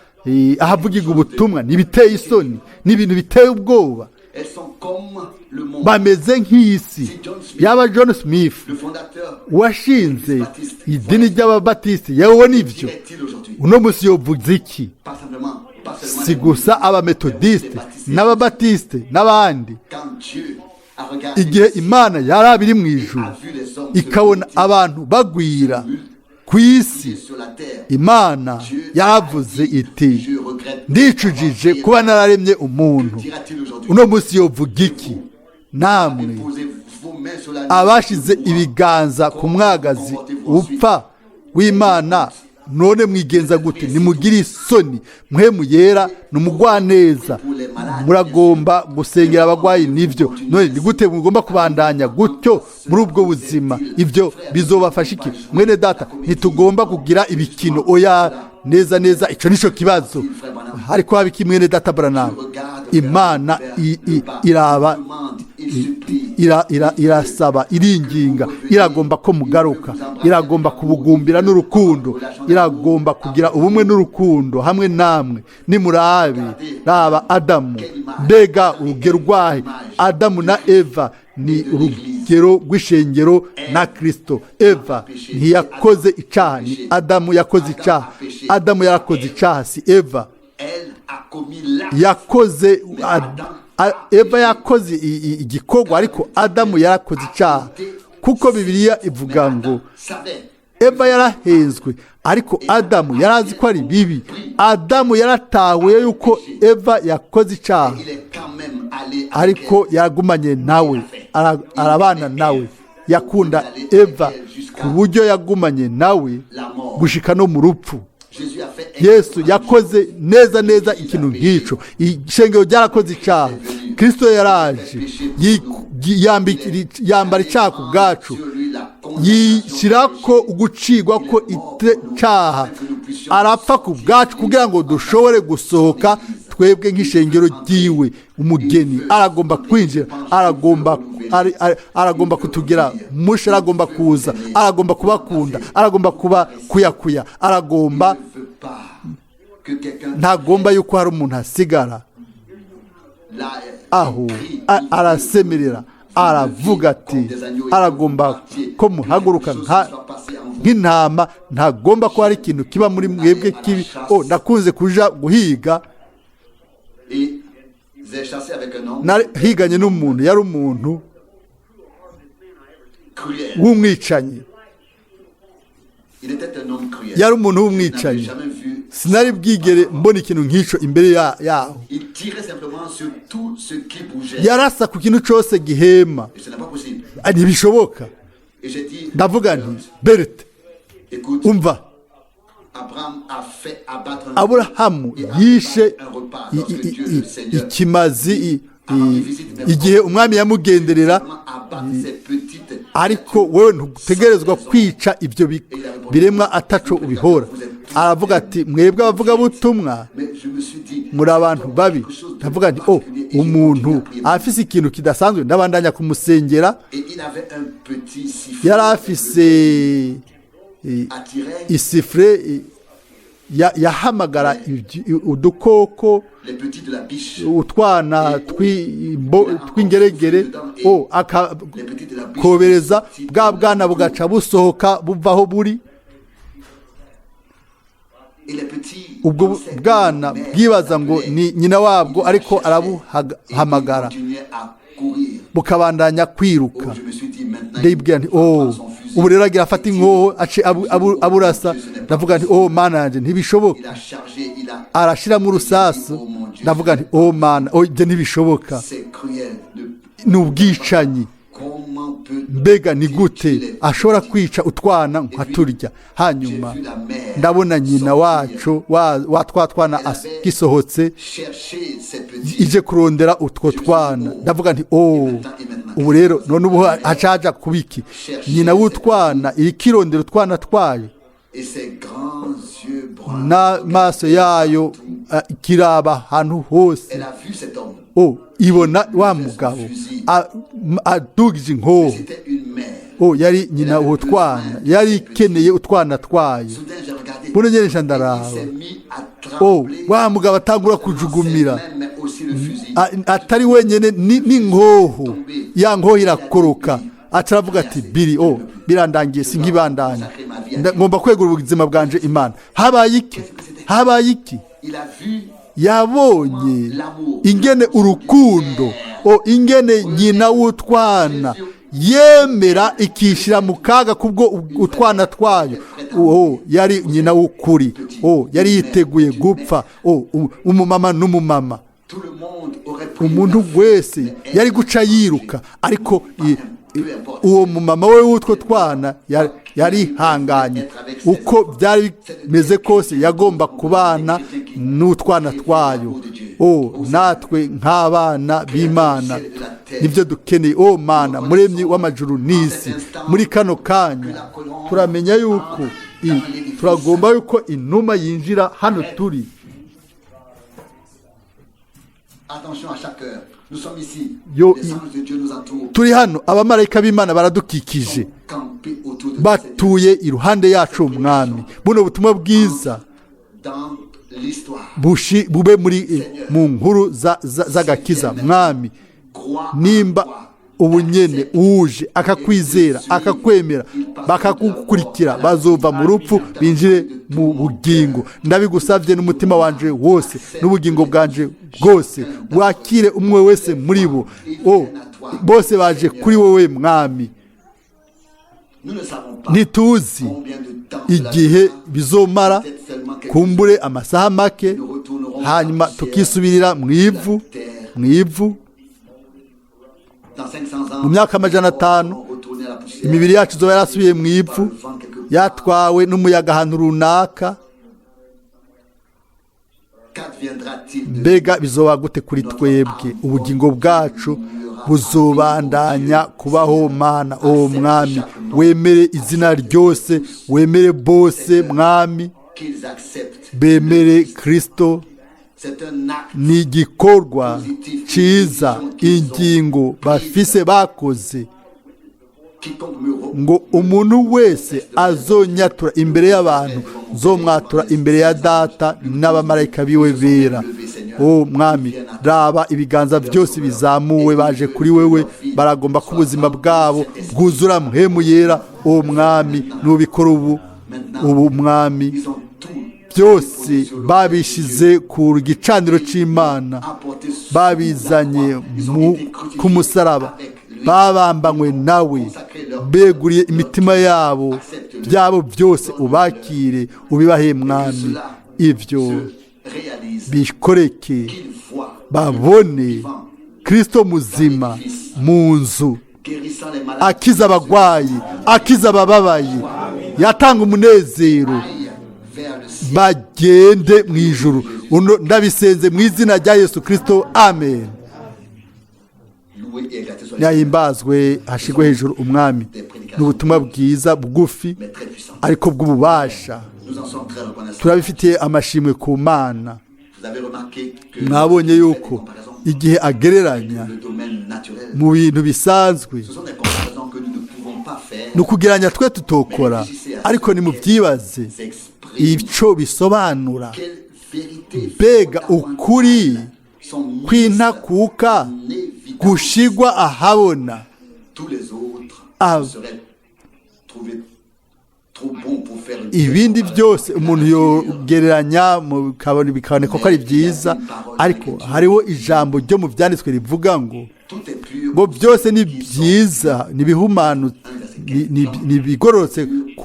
ahavugirwa ubutumwa? Ntibiteye isoni? Ni ibintu biteye ubwoba. Elles sont comme le monde. Bameze nk'isi. Yaba John Smith, Le fondateur, washinze idini ry'Ababatisite, yewe nibyo, dirait-il aujourd'hui? uno munsi yovuze iki? Pas simplement, pas seulement Si les gusa Abametodisite n'Ababatisite n'abandi. Quand Dieu a regardé, Igihe Imana yari iri mu ijuru, a vu les hommes ikabona abantu bagwira ku isi, sur la terre, Imana yaravuze iti: je regrette. "Ndicujije kuba nararemye umuntu." Dira-t-il aujourd'hui? Uno munsi yovuga iki namwe Posez vos mains sur la abashize ibiganza ku mwagazi upfa w'Imana? None mwigenza gute? Nimugire isoni. Mpwemu Yera ni umugwaneza. Muragomba gusengera abagwayi, nibyo. None ni gute mugomba kubandanya gutyo muri ubwo buzima? Ibyo bizobafasha iki, mwene data? Ntitugomba kugira ibikino, oya. Neza neza icyo nicyo kibazo. Ariko haba iki, mwene data Branham? Imana iraba irasaba, iringinga, iragomba ko mugaruka, iragomba kubugumbira n'urukundo, iragomba kugira ubumwe n'urukundo hamwe namwe. Nimurabe, raba Adamu. Mbega urugero rwahe! Adamu na Eva ni urugero rw'ishengero na Kirisito. Eva ntiyakoze icyaha, ni Adamu yakoze icyaha. Adamu yarakoze icyaha, si Eva. Elle a commis l'acte. Yakoze Eva yakoze igikorwa, ariko Adamu yarakoze icyaha, kuko Bibiliya ivuga ngo Savait. Eva yarahenzwe, ariko Adamu yari azi ko ari bibi. Adamu yaratahuye yuko Eva yakoze icyaha. Il est quand même allé avec Ariko yagumanye nawe, arabana nawe. Yakunda Eva ku buryo yagumanye nawe gushika no mu rupfu. Jésus a fait Yesu yakoze neza neza ikintu nk'icyo. Ishengero ryarakoze icyaha, Kirisito yaraje yambara icyaha ku bwacu, yishyira ko ugucigwa ko icyaha, arapfa ku bwacu kugira ngo dushobore gusohoka twebwe nk'ishengero ryiwe, umugeni. Aragomba kwinjira, aragomba kutugira musha, aragomba kuza, aragomba kubakunda, aragomba kuba kuyakuya, aragomba ne veut pas que quelqu'un ntagomba yuko hari umuntu asigara là aho. Arasemerera, aravuga ati aragomba ko muhaguruka nk'intama. Ntagomba ko hari ikintu kiba muri mwebwe kibi. Oh, ndakunze kuja guhiga. Et j'ai chassé avec un homme Nahiganye n'umuntu, yari umuntu cruel. w'umwicanyi. Il était un homme cruel. Yari umuntu Je n'avais w'umwicanyi. jamais vu. Sinari bwigere mbona ikintu nk'icyo imbere yaho. Il tirait simplement sur tout ce qui bougeait. Yarasa ku kintu cyose gihema. Et ce n'est pas possible. Ah, ntibishoboka. Et j'ai dit, Ndavuga nti: "Berite, écoute, umva, Abraham a fait abattre un Aburahamu yishe ikimazi igihe Umwami yamugenderera, abattre ces petites ariko wewe ntutegerezwa kwica ibyo biremwa ataco ubihora." Aravuga ati: "Mwebwe abavugabutumwa Mais je me suis dit, Muri abantu babi. Ndavuga nti: "Oh, umuntu afise ikintu kidasanzwe." Ndabandanya kumusengera. Et il avait un petit sifflet Yari afise attirait isifflet yahamagara udukoko, les petits de la biche. utwana tw'ingeregere. O akakobereza bwa bwana, bugaca busohoka buva aho buri. Et les petits Ubwo pensaient que bwana leur mère bwibaza ngo l'appelait. ni nyina wabwo, ariko Il la cherchait arabuhamagara, et il continuait à courir. Bukabandanya kwiruka. Oh, je me suis dit maintenant, Ndayibwira nti: il va "Oh, prendre son fusil. ubu rero agira afata inkoho ace aburasa." Ndavuga nti: "Oh, Mana yanjye, ntibishoboka." Il a chargé, il a. Arashiramo urusasu. Ndavuga nti: "Oh Mana, oh, ibyo ntibishoboka." C'est cruel. Ni ubwicanyi. Comment peut Mbega ni gute ashobora kwica utwana nka turya? Hanyuma ndabona nyina wacu wa twa twana gisohotse chercher ces petits? ije kurondera utwo twana. Ndavuga nti: "Oh, ubu rero none ubu hacaja kubiki?" Nyina w'utwana iriko irondera utwana twayo. Et ses grands yeux bruns. N'amaso yayo kiraba ahantu hose. Elle a vu cet homme. Oh, ibona wa mugabo adugije inkoho. C'était une mère. Oh, yari nyina w'utwana, yari ikeneye utwana twayo. Soudain, j'ai regardé. Buno nyene nca ndaraba. Il s'est mis à Oh, trembler. wa mugabo atangura kujugumira. Ses mains, mais aussi le fusil. Atari wenyene, n'inkoho, ya nkoho irakoroka. Aca aravuga ati: "Biri, oh, birandangiye, sinkibandanya. Ngomba kwegura ubuzima bwanje Imana." Habaye iki? Habaye iki? Il a vu Yabonye ingene urukundo, o ingene nyina w'utwana yemera ikishyira mu kaga kubwo utwana twayo. O, yari nyina w'ukuri. O, yari yiteguye gupfa. O, umumama n'umumama. Tout le monde aurait pris Umuntu la fuite, wese mais elle yari guca yiruka, ariko uwo mumama we w'utwo twana yarihanganye. Uko byari bimeze kose, yagomba kubana n'utwana twayo. O, natwe nk'abana b'Imana nibyo dukeneye. O Mana Muremyi w'amajuru n'isi, muri kano kanya turamenya yuko turagomba yuko inuma yinjira hano turi. Attention à chaque heure. Nous sommes ici. Yo, Les anges de Dieu nous entourent. Turi hano, abamarayika b'Imana baradukikije, Sont campés autour de nous. batuye iruhande yacu. Umwami, buno butumwa bwiza Dans l'histoire. Bube muri mu nkuru z'agakiza. Mwami, Crois en nimba toi. ubu nyene uje akakwizera, akakwemera, bakagukurikira, bazova mu rupfu binjire mu bugingo. Ndabigusabye n'umutima wanje wose n'ubugingo bwanje bwose, wakire umwe wese muri bo. O, bose baje kuri wowe, Mwami. Nous ne savons pas Ntituzi combien de temps cela igihe durera. bizomara, Peut-être seulement quelques kumbure amasaha make, Nous retournerons hanyuma à la poussière tukisubirira mu ivu, mu ivu. Dans 500 ans, Mu myaka 500, retourner à la poussière. imibiri yacu izoba yarasubiye mu ivu, yatwawe n'umuyaga ahantu runaka. Qu'adviendra-t-il de Mbega bizoba gute kuri twebwe? Ubugingo bwacu buzobandanya kubaho? Mana, o Mwami, wemere izina ryose, wemere bose, Mwami, qu'ils acceptent? bemere Kristo. C'est un acte Ni igikorwa cyiza, ingingo bafise bakoze, quiconque me ngo: "Umuntu wese azonyatura imbere y'abantu, nzomwatura imbere ya Data n'abamarayika biwe bera." O Mwami, raba ibiganza byose bizamuwe. Baje kuri wewe, baragomba ko ubuzima bwabo bwuzura Mpwemu Yera. O Mwami, nubikora ubu ubu, Mwami. Ils ont tout Byose babishize ku gicaniro cy'Imana, apporté sur babizanye la croix. Ils ont mu été crucifiés ku musaraba, avec lui. Babambanywe nawe, beguriye imitima yabo byabo byose. Ubakire, ubibahe, Mwami. Ibyo Se réalise bikoreke, qu'ils voient babone Kristo muzima mu nzu, guérissant les malades, akiza abagwayi, akiza abababaye, yatanga umunezero, aillent vers le ciel. bagende mu ijuru. Uno ndabisenze mu izina rya Yesu Kristo, amen. Loué et exalté soit le Nyahimbazwe, hashigwe hejuru Umwami. Ni ubutumwa bwiza bugufi, mais très puissant. ariko bw'ububasha. Nous en sommes très reconnaissants. Turabifitiye amashimwe ku Mana. Vous Mwabonye yuko igihe agereranya mu bintu bisanzwe, ni ukugereranya twe tutokora, ariko nimubyibaze icyo bisobanura. Mbega ukuri kw'intakuka gushigwa ahabona! Ibindi byose umuntu yogereranya bikaboneka ko ari byiza, ariko hariho ijambo ryo mu byanditswe rivuga ngo byose ni byiza, ni ibihumanu, ni ibigororotse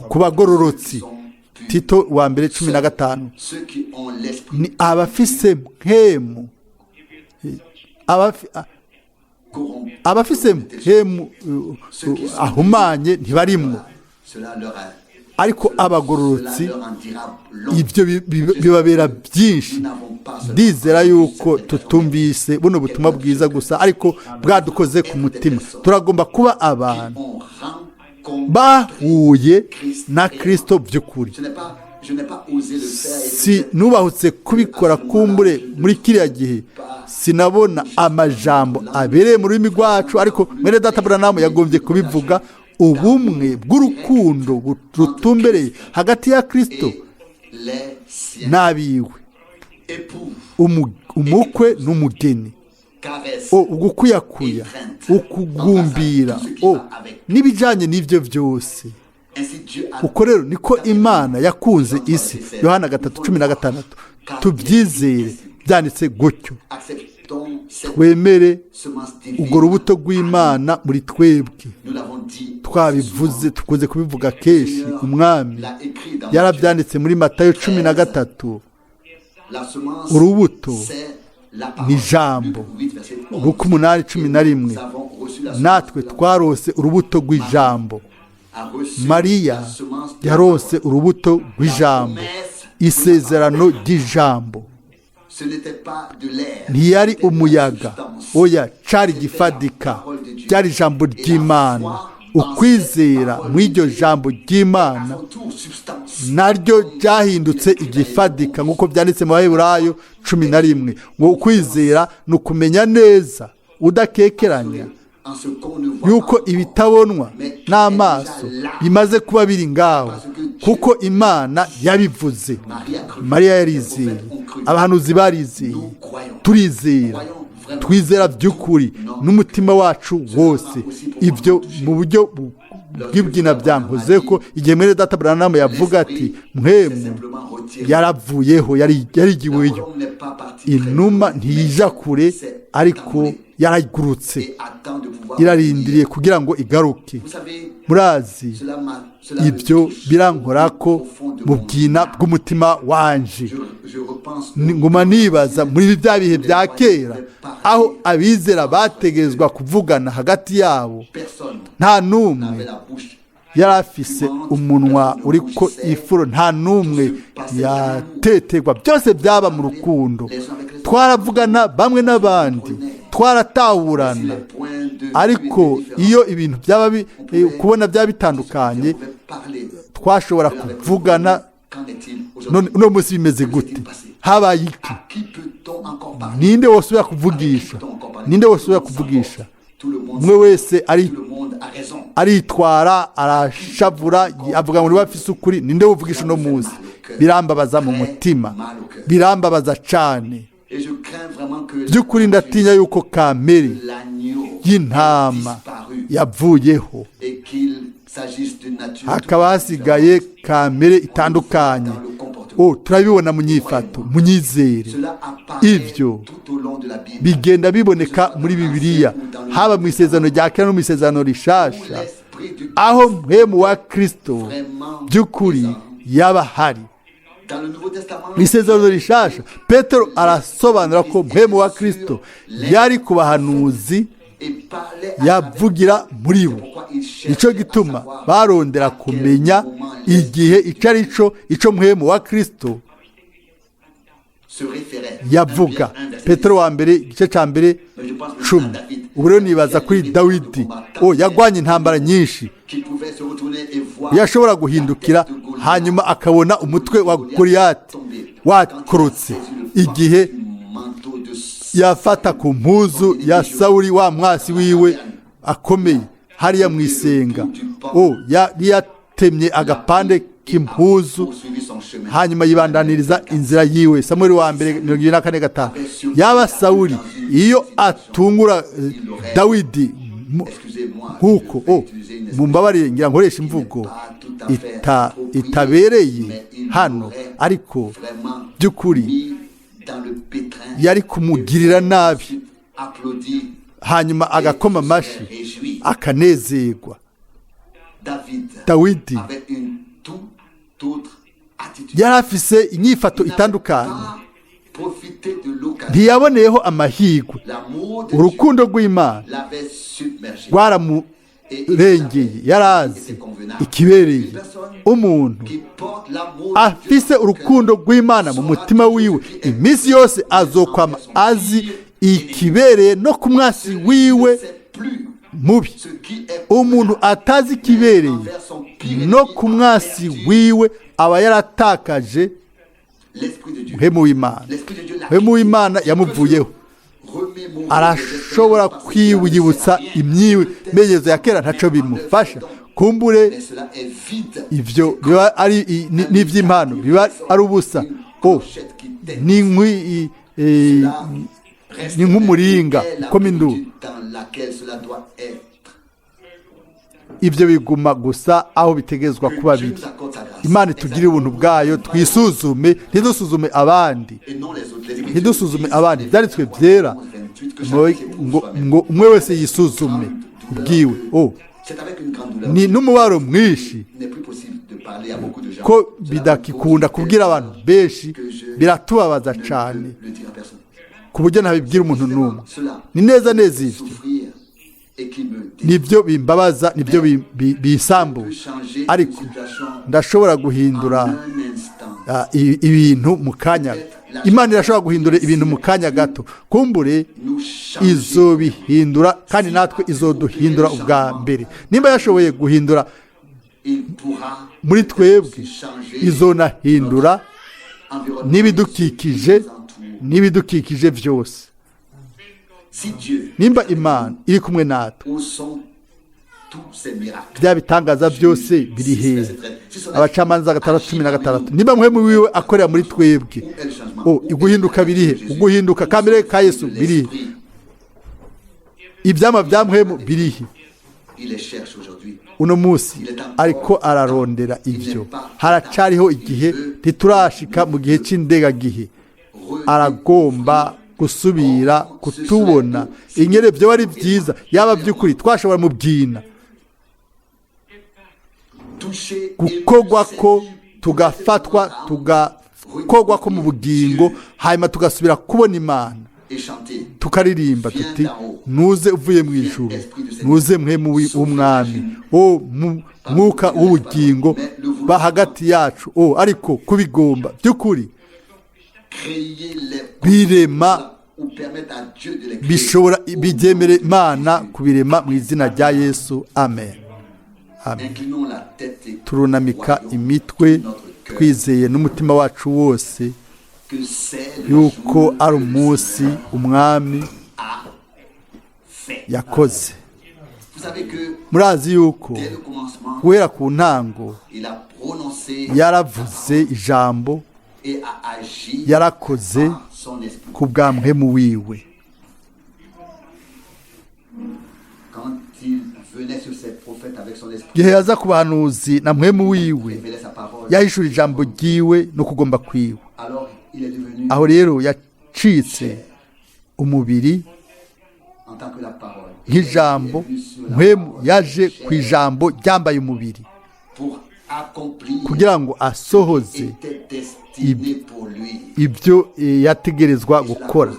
ku bagororotsi. Tito wa mbere 15. Ni abafise mpemu, abafise mpemu ahumanye ntibarimwo, ariko abagororotsi ibyo bibabera byinshi. Ndizera yuko tutumvise buno butumwa bwiza gusa, ariko bwadukoze ku mutima. Turagomba kuba abantu bahuye na Kristo by'ukuri. Si nubahutse kubikora kumbure muri kiriya gihe, sinabona amajambo abereye mu rurimi rwacu, ariko mwene data Branham yagombye kubivuga. Ubumwe bw'urukundo rutumbereye hagati ya Kristo n'abiwe, umukwe n'umugeni, ugukuyakuya, ukugumbira, n'ibijyanye n'ibyo byose. Uko rero niko Imana yakunze isi. Yohana 3:16. Tubyizere byanditse gutyo, twemere urwo rubuto rw'Imana muri twebwe. Twabivuze, tukunze kubivuga kenshi. Umwami yarabyanditse muri Matayo 13. Urubuto ni ijambo. Luka 8:11. Natwe twarose urubuto rw'ijambo. Mariya yarose urubuto rw'ijambo, isezerano ry'ijambo. Ntiyari umuyaga, oya, cari gifadika, ryari ijambo ry'Imana. Ukwizera mu iryo jambo ry'Imana naryo ryahindutse igifadika, nk'uko byanditse mu Baheburayo 11, ngo ukwizera ni ukumenya neza udakekeranya yuko ibitabonwa n'amaso bimaze kuba biri ngaho, kuko Imana yabivuze. Mariya yarizeye, abahanuzi barizeye, turizera, twizera by'ukuri n'umutima wacu wose. Ibyo mu buryo bw'ibwina byankoze ko igihe mwene data Branham yavuga ati mpemu yaravuyeho, yarigiweyo. Inuma ntiyija kure, ariko yaragurutse, irarindiriye kugira ngo igaruke. Murazi, ibyo birankora ko mu bwina bw'umutima wanje. Nguma nibaza muri bya bihe bya kera, aho abizera bategerezwa kuvugana hagati yabo, nta n'umwe yari afise umunwa uriko ifuro, nta n'umwe yateterwa, byose byaba mu rukundo. Twaravugana bamwe n'abandi, twaratahurana, ariko iyo ibintu byaba kubona byaba bitandukanye, twashobora kuvugana. None uno munsi bimeze gute? Habaye iki? Ninde wosubira kuvugisha? Ninde wosubira kuvugisha? Umwe wese aritwara, arashavura, avuga ngo niba afise ukuri. Ninde wuvugisha uno munsi? Birambabaza mu mutima, birambabaza cyane. By'ukuri ndatinya yuko kamere y'intama yavuyeho, hakaba hasigaye kamere itandukanye. Turabibona mu nyifato, mu nyizere. Ibyo bigenda biboneka muri Bibiliya, haba mu isezerano rya kera no mu isezerano rishasha, aho mpemu wa Kristo by'ukuri yaba hari. Mu isezerano rishasha, Petero arasobanura ko mpemu wa Kristo yari ku bahanuzi, yavugira muri bo. Nicyo gituma barondera kumenya igihe icyo ari cyo, icyo mpemu wa Kristo yavuga. Petero wa mbere igice cya mbere 10. Ubu rero nibaza kuri Dawidi, yagwanye intambara nyinshi, yashobora guhindukira hanyuma akabona umutwe wa Goliyati wakorotse. Igihe yafata ku mpuzu ya Sawuli wa mwasi wiwe akomeye hariya mu isenga, o yari yatemye agapande k'impuzu, hanyuma yibandaniriza inzira yiwe. Samuel wa mbere 24:5. Yaba Sawuli iyo atungura Dawidi nk'uko, o mumbabarire ngira nkoresha imvugo itabereye hano, ariko by'ukuri yari kumugirira nabi, hanyuma agakoma amashyi akanezerwa. Dawidi yari afise inyifato itandukanye, ntiyaboneyeho amahirwe. Urukundo rw'Imana rwaramurengeye, yarazi ikibereye. Umuntu afise urukundo rw'Imana mu mutima wiwe iminsi yose azokwama azi ikibereye no ku mwasi wiwe mubi. Umuntu atazi ikibereye no ku mwasi wiwe aba yaratakaje muhemu w'Imana. Muhemu w'Imana yamuvuyeho. Arashobora kwiyibutsa imyimenyerezo ya kera, ntaco bimufasha. Kumbure ivyo biba ari n'ivy'impano, biba ari ubusa. O ni nk'umuringa ukoma induru, ibyo biguma gusa aho bitegezwa kuba biri. Imana itugirire ubuntu bwayo, twisuzume, ntidusuzume abandi, ntidusuzume abandi. Ibyanditswe byera ngo umwe wese yisuzume ubwiwe. O ni n'umubaro mwinshi ko bidakikunda kubwira abantu benshi, biratubabaza cyane ku buryo ntabibwira umuntu n'umwe. Ni neza neza ibyo nibyo bimbabaza, nibyo bisambura, ariko ndashobora guhindura ibintu mu kanya. Imana irashobora guhindura ibintu mu kanya gato. Kumbure izobihindura, kandi natwe izoduhindura ubwa mbere. Nimba yashoboye guhindura muri twebwe, izonahindura n'ibidukikije, n'ibidukikije byose. Nimba Imana iri kumwe natwe, bya bitangaza byose biri hehe? Abacamanza 6:16. Nimba muhemu wiwe akorera muri twebwe, o iguhinduka birihe? Uguhinduka kamere ka Yesu birihe? Ibyama bya muhemu birihe? Uno munsi ariko ararondera ibyo. Haracariho igihe, ntiturashika mu gihe cy'indegagihe. Aragomba gusubira kutubona ingere byo ari byiza, yaba by'ukuri twashobora mu byina gukogwa ko tugafatwa, tugakogwa ko mu bugingo, hanyuma tugasubira kubona Imana, tukaririmba tuti nuze uvuye mu ijuru, nuze mwemu w'umwami, o mwuka w'ubugingo ba hagati yacu. O ariko kubigomba by'ukuri birema, bishobora bigemere Imana kubirema mu izina rya Yesu. Amen. Amen. Turunamika imitwe twizeye n'umutima wacu wose yuko ari umunsi umwami yakoze. Murazi yuko guhera ku ntango yaravuze ijambo, yarakoze ku bwa muhemu wiwe. Igihe yaza ku bahanuzi na muhemu wiwe, yahishura ijambo ryiwe no kugomba kwiwe. Aho rero yacitse umubiri nk'ijambo. Muhemu yaje ku ijambo ryambaye umubiri kugira ngo asohoze ibyo yategerezwa gukora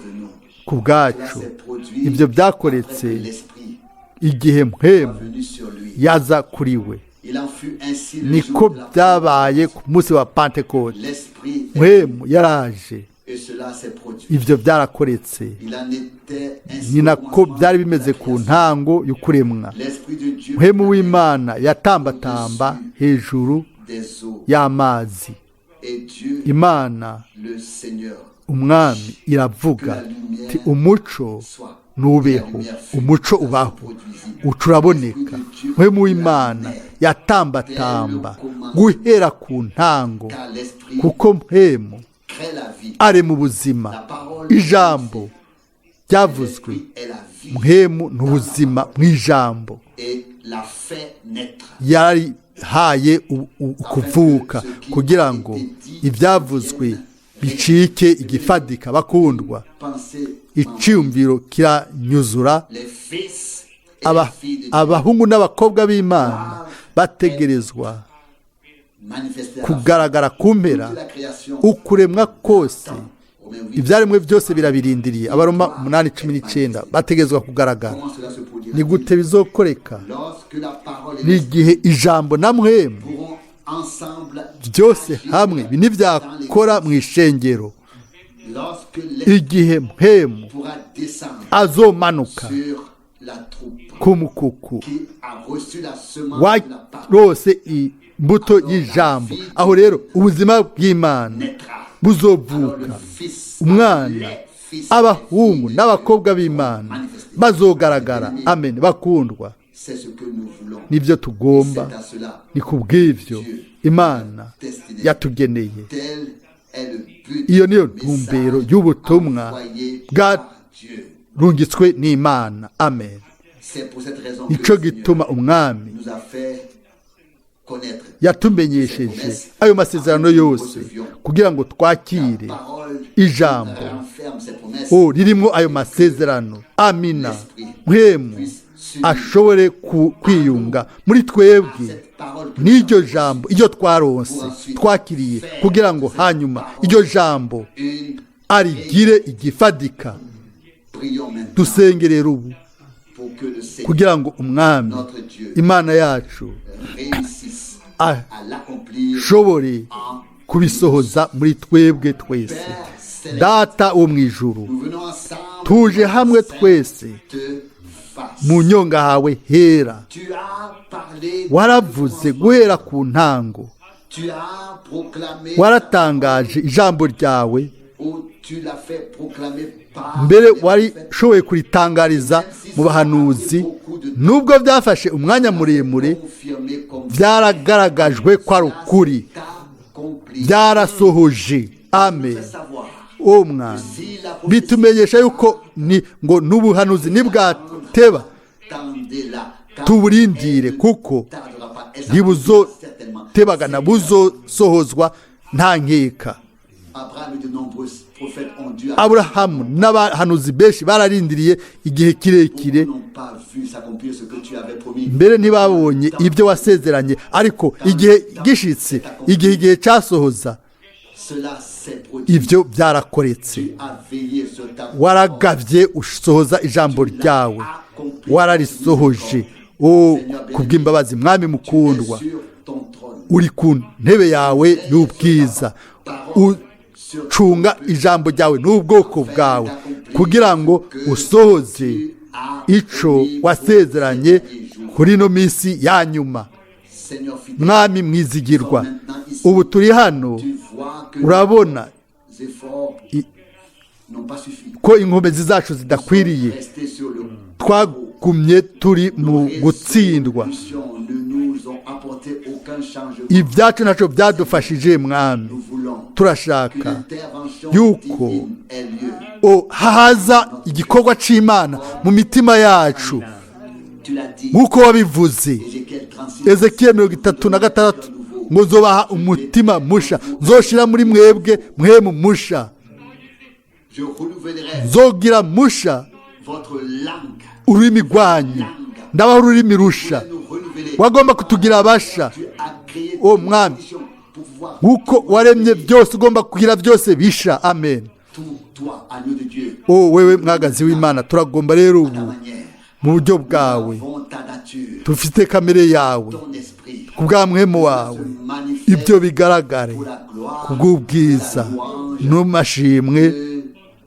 ku bwacu. Ibyo byakoretse igihe mpemu yaza kuri we. Niko byabaye ku munsi wa Pentekote. Mpemu yaraje, ibyo byarakoretse. Ni nako byari bimeze ku ntango y'ukuremwa. Mpemu w'Imana yatambatamba hejuru y'amazi. Imana Umwami iravuga iti umuco nubeho, umuco ubaho, uca uraboneka. Mpwemu w'Imana yatambatamba guhera ku ntango, Car l'esprit kuko mpwemu crée la vie. ari mu buzima. Ijambo ryavuzwe, L'esprit est la vie mpwemu ni ubuzima mu ijambo et l'a fait naître. Yarihaye ukuvuka kugira ngo ibyavuzwe bicike igifadika. Bakundwa, Pensez iciyumviro kiranyuzura. les fils et les filles de Dieu Abahungu n'abakobwa b'Imana bategerezwa manifestés à la fin kugaragara ku mpera. de la création. Ukuremwa kose, Romains 8. ibyaremwe byose birabirindiriye. Abaroma 8:19, bategerezwa kugaragara. Comment cela se produira? Ni gute bizokoreka? Lorsque la parole et Ni l'esprit igihe ijambo na mpwemu pourront ensemble byose agir hamwe dans nibyakora mu ishengero, l'église. Lorsque l'esprit igihe mpwemu pourra descendre azomanuka sur la troupe ku mukuku qui a reçu la semence de la parole warose imbuto y'ijambo, aho rero ubuzima bw'Imana naîtra. Alors le buzovuka. fils, Umwana, les fils abahungu et les filles n'abakobwa de Dieu b'Imana manifestés. bazogaragara. Amen. Bakundwa, C'est ce que nous voulons. nibyo tugomba. C'est à cela. Ni ku bw'ibyo Imana yatugeneye. Tel est le but Iyo niyo du ntumbero message y'ubutumwa envoyé par Dieu. bwarungitswe n'Imana. Amen. C'est pour cette raison que Nicyo le Seigneur gituma Umwami nous a fait connaître yatumenyesheje ayo masezerano yose, kugira ngo twakire la parole ijambo renferme ces promesses. o ririmo ayo masezerano. Amina. Mpwemu ashobore kwiyunga muri twebwe Cette parole que n'iryo jambo iryo twaronse, twakiriye, kugira ngo hanyuma iryo jambo une arigire igifadika. Prions maintenant Dusenge rero ubu pour que le Seigneur, kugira ngo Umwami notre Dieu, Imana yacu réussisse à l'accomplir ashobore en kubisohoza muri twebwe twese. Père céleste. Data wo mu ijuru, Nous venons ensemble tuje hamwe sainte twese face. mu nyonga hawe hera. Tu as parlé Waravuze guhera ku ntango, Tu as proclamé waratangaje ijambo ryawe, ou tu l'as fait proclamer par mbere les prophètes. warishoboye kuritangariza mu bahanuzi. Nubwo byafashe umwanya muremure, Confirmé comme byaragaragajwe ko ari ukuri, accompli. byarasohoje. Amen. Fait savoir Uwo mwana si la prophétie bitumenyesha yuko ni ngo n'ubuhanuzi nibwateba, tendez-la, car tuburindire, elle ne kuko tardera pas. Elle s'accomplira certainement. ntibuzotebagana, buzosohozwa nta nkeka. Abraham et de nombreux prophètes ont dû Aburahamu n'abahanuzi benshi bararindiriye igihe kirekire. Beaucoup n'ont pas vu s'accomplir ce que tu avais promis. Mbere ntibabonye ibyo wasezeranye, ariko igihe gishitse, igihe cyasohoza, Cela s'est produit. ibyo byarakoretse. Tu as veillé sur ta parole. Waragabye usohoza ijambo ryawe, wararisohoje. O kubw'imbabazi, Mwami mukundwa, Sur ton trône. uri ku ntebe yawe y'ubwiza, ucunga ijambo ryawe n'ubwoko bwawe kugira ngo usohoze ico wasezeranye kuri ino minsi ya nyuma. Seigneur fidèle, Mwami mwizigirwa, ubu turi hano, tu vois que urabona nos efforts n'ont pas suffi. ko inkomezi zacu zidakwiriye. Rester sur le Twagumye turi mu gutsindwa. Résolutions ne nous ont apporté aucun changement. Ibyacu ntacyo byadufashije, Mwami. Nous voulons que Turashaka l'intervention yuko divine ait lieu. o haza igikorwa c'Imana mu mitima yacu, Tu l'as dit, nk'uko wabivuze. Ézéchiel 36. Ezekiel 36 ngo nzobaha umutima musha, nzoshira muri mwebwe mwemu musha, Je renouvellerai nzogira musha votre langue. ururimi rwanyu, ndabaha ururimi rusha. Nous renouveler. Wagomba kutugira abasha. Tu as créé Oh, toutes les mwami. conditions pour pouvoir Nk'uko waremye byose, ugomba kugira byose bisha. Amen. Tout toi, agneau de Dieu, O wewe mwagazi w'Imana, turagomba rero ta ubu manière. mu buryo bwawe. Avons ta nature, Dufite kamere yawe, ton esprit ku bwa mwemu wawe se manifeste ibyo bigaragare pour la gloire, ku bw'ubwiza n'amashimwe de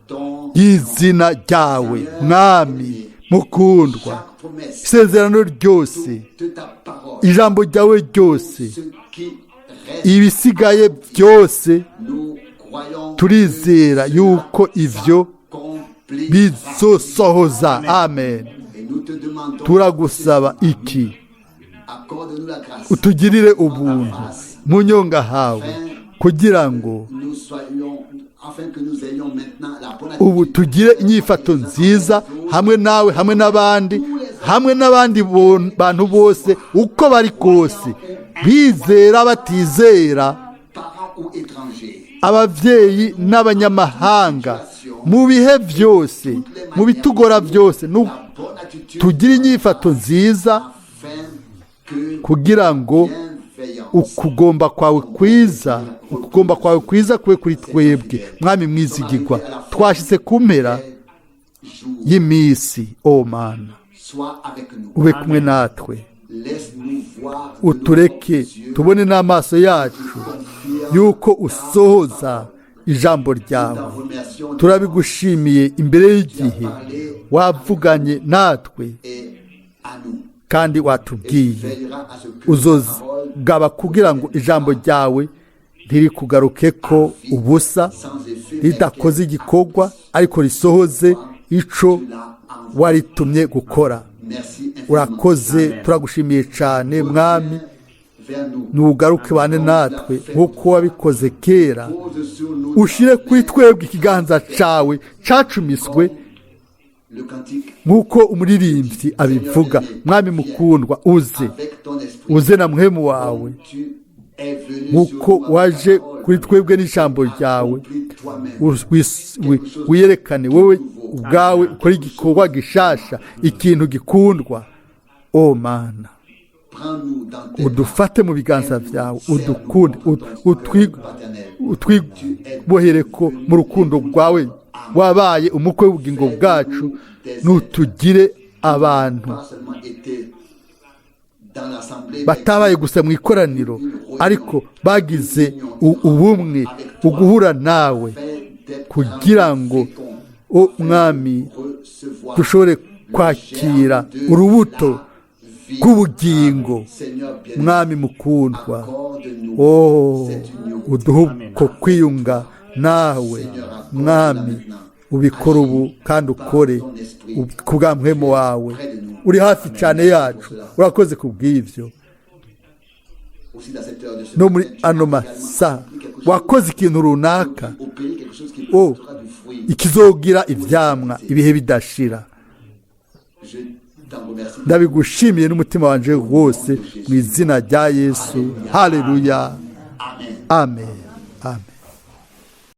ton y'izina ryawe. Mwami mukundwa, chaque promesse, isezerano ryose, toute ta parole, ijambo ryawe ryose, ce qui reste, ibisigaye byose, nous croyons Turizera yuko ivyo s'accomplira. bizosohoza. Amen. Et nous te demandons, Turagusaba iki? accorde-nous la grâce. Utugirire ubuntu mu nyonga hawe, kugira ngo Nous soyons, afin que nous ayons maintenant la bonne ubu attitude tugire inyifato nziza hamwe nawe, hamwe n'abandi, hamwe n'abandi bantu bose uko bari kose, bizera batizera, parents ou étrangers, ababyeyi n'abanyamahanga, mu bihe byose, mu bitugora byose, la bonne attitude tugire inyifato nziza, afin que kugira ngo bienveillance ukugomba kwawe kwiza, ukugomba kwawe kwiza kube kuri twebwe. Mwami mwizigirwa, twashyize ku mpera jour y'iminsi. O Mana, soit avec nous. ube kumwe natwe. Laisse-nous voir de nos Utureke propres yeux tubone n'amaso yacu yuko usohoza ijambo ryawe. ta remercions Turabigushimiye imbere y'igihe. Wavuganye natwe et à nous. kandi watubwiye. Veillera à ce que ta parole Uzogaba kugira ngo ijambo ryawe ntirikugaruke ko ubusa, sans effet, mais ridakoze igikorwa, ariko risohoze ico tu l'as envoyé. waritumye gukora. Merci infiniment. Urakoze, turagushimiye cyane Mwami. Vers nous. Nugaruke bane natwe nk'uko wabikoze kera. Pose sur nous Ushire kuri twebwe ikiganza cawe cacumiswe, le cantique nk'uko umuririmbyi abivuga. Mwami mukundwa, uze, avec ton esprit. uze na muhemu wawe, Tu es venu sur nk'uko nous avec waje ta parole. kuri twebwe n'ijambo ryawe. Accomplis toi-même. Wiyerekane wowe ubwawe, ukore igikorwa gishasha, ikintu gikundwa. O Mana, Prends-nous dans tes udufate mu biganza byawe, udukunde, utwibohere ko mu rukundo rwawe. Wabaye umukwe w'ubugingo bwacu. Nutugire abantu pas seulement été dans l'assemblée, mais batabaye gusa mu ikoraniro, ariko bagize ubumwe, uguhura nawe, fait d'être kugira ngo, fécond, o Mwami, recevoir dushobore kwakira urubuto la vie. rw'ubugingo. Seigneur bien-aimé, Mwami mukundwa, accorde-nous oh, cette union. uduhe uko kwiyunga nawe. Mwami, ubikore ubu kandi ukore ku bwa muhemu wawe. Uri hafi cyane yacu. Urakoze ku bw'ibyo. Aussi dans cette heure de ce No muri matin, tu ano as également masaha accompli quelque chose, wakoze ikintu runaka, opéré quelque chose qui Oh. portera du fruit. ikizogira ivyamwa ibihe bidashira. Je t'en remercie. Ndabigushimiye n'umutima wanje wose mu izina rya Yesu. Haleluya. Amen. Amen, amen.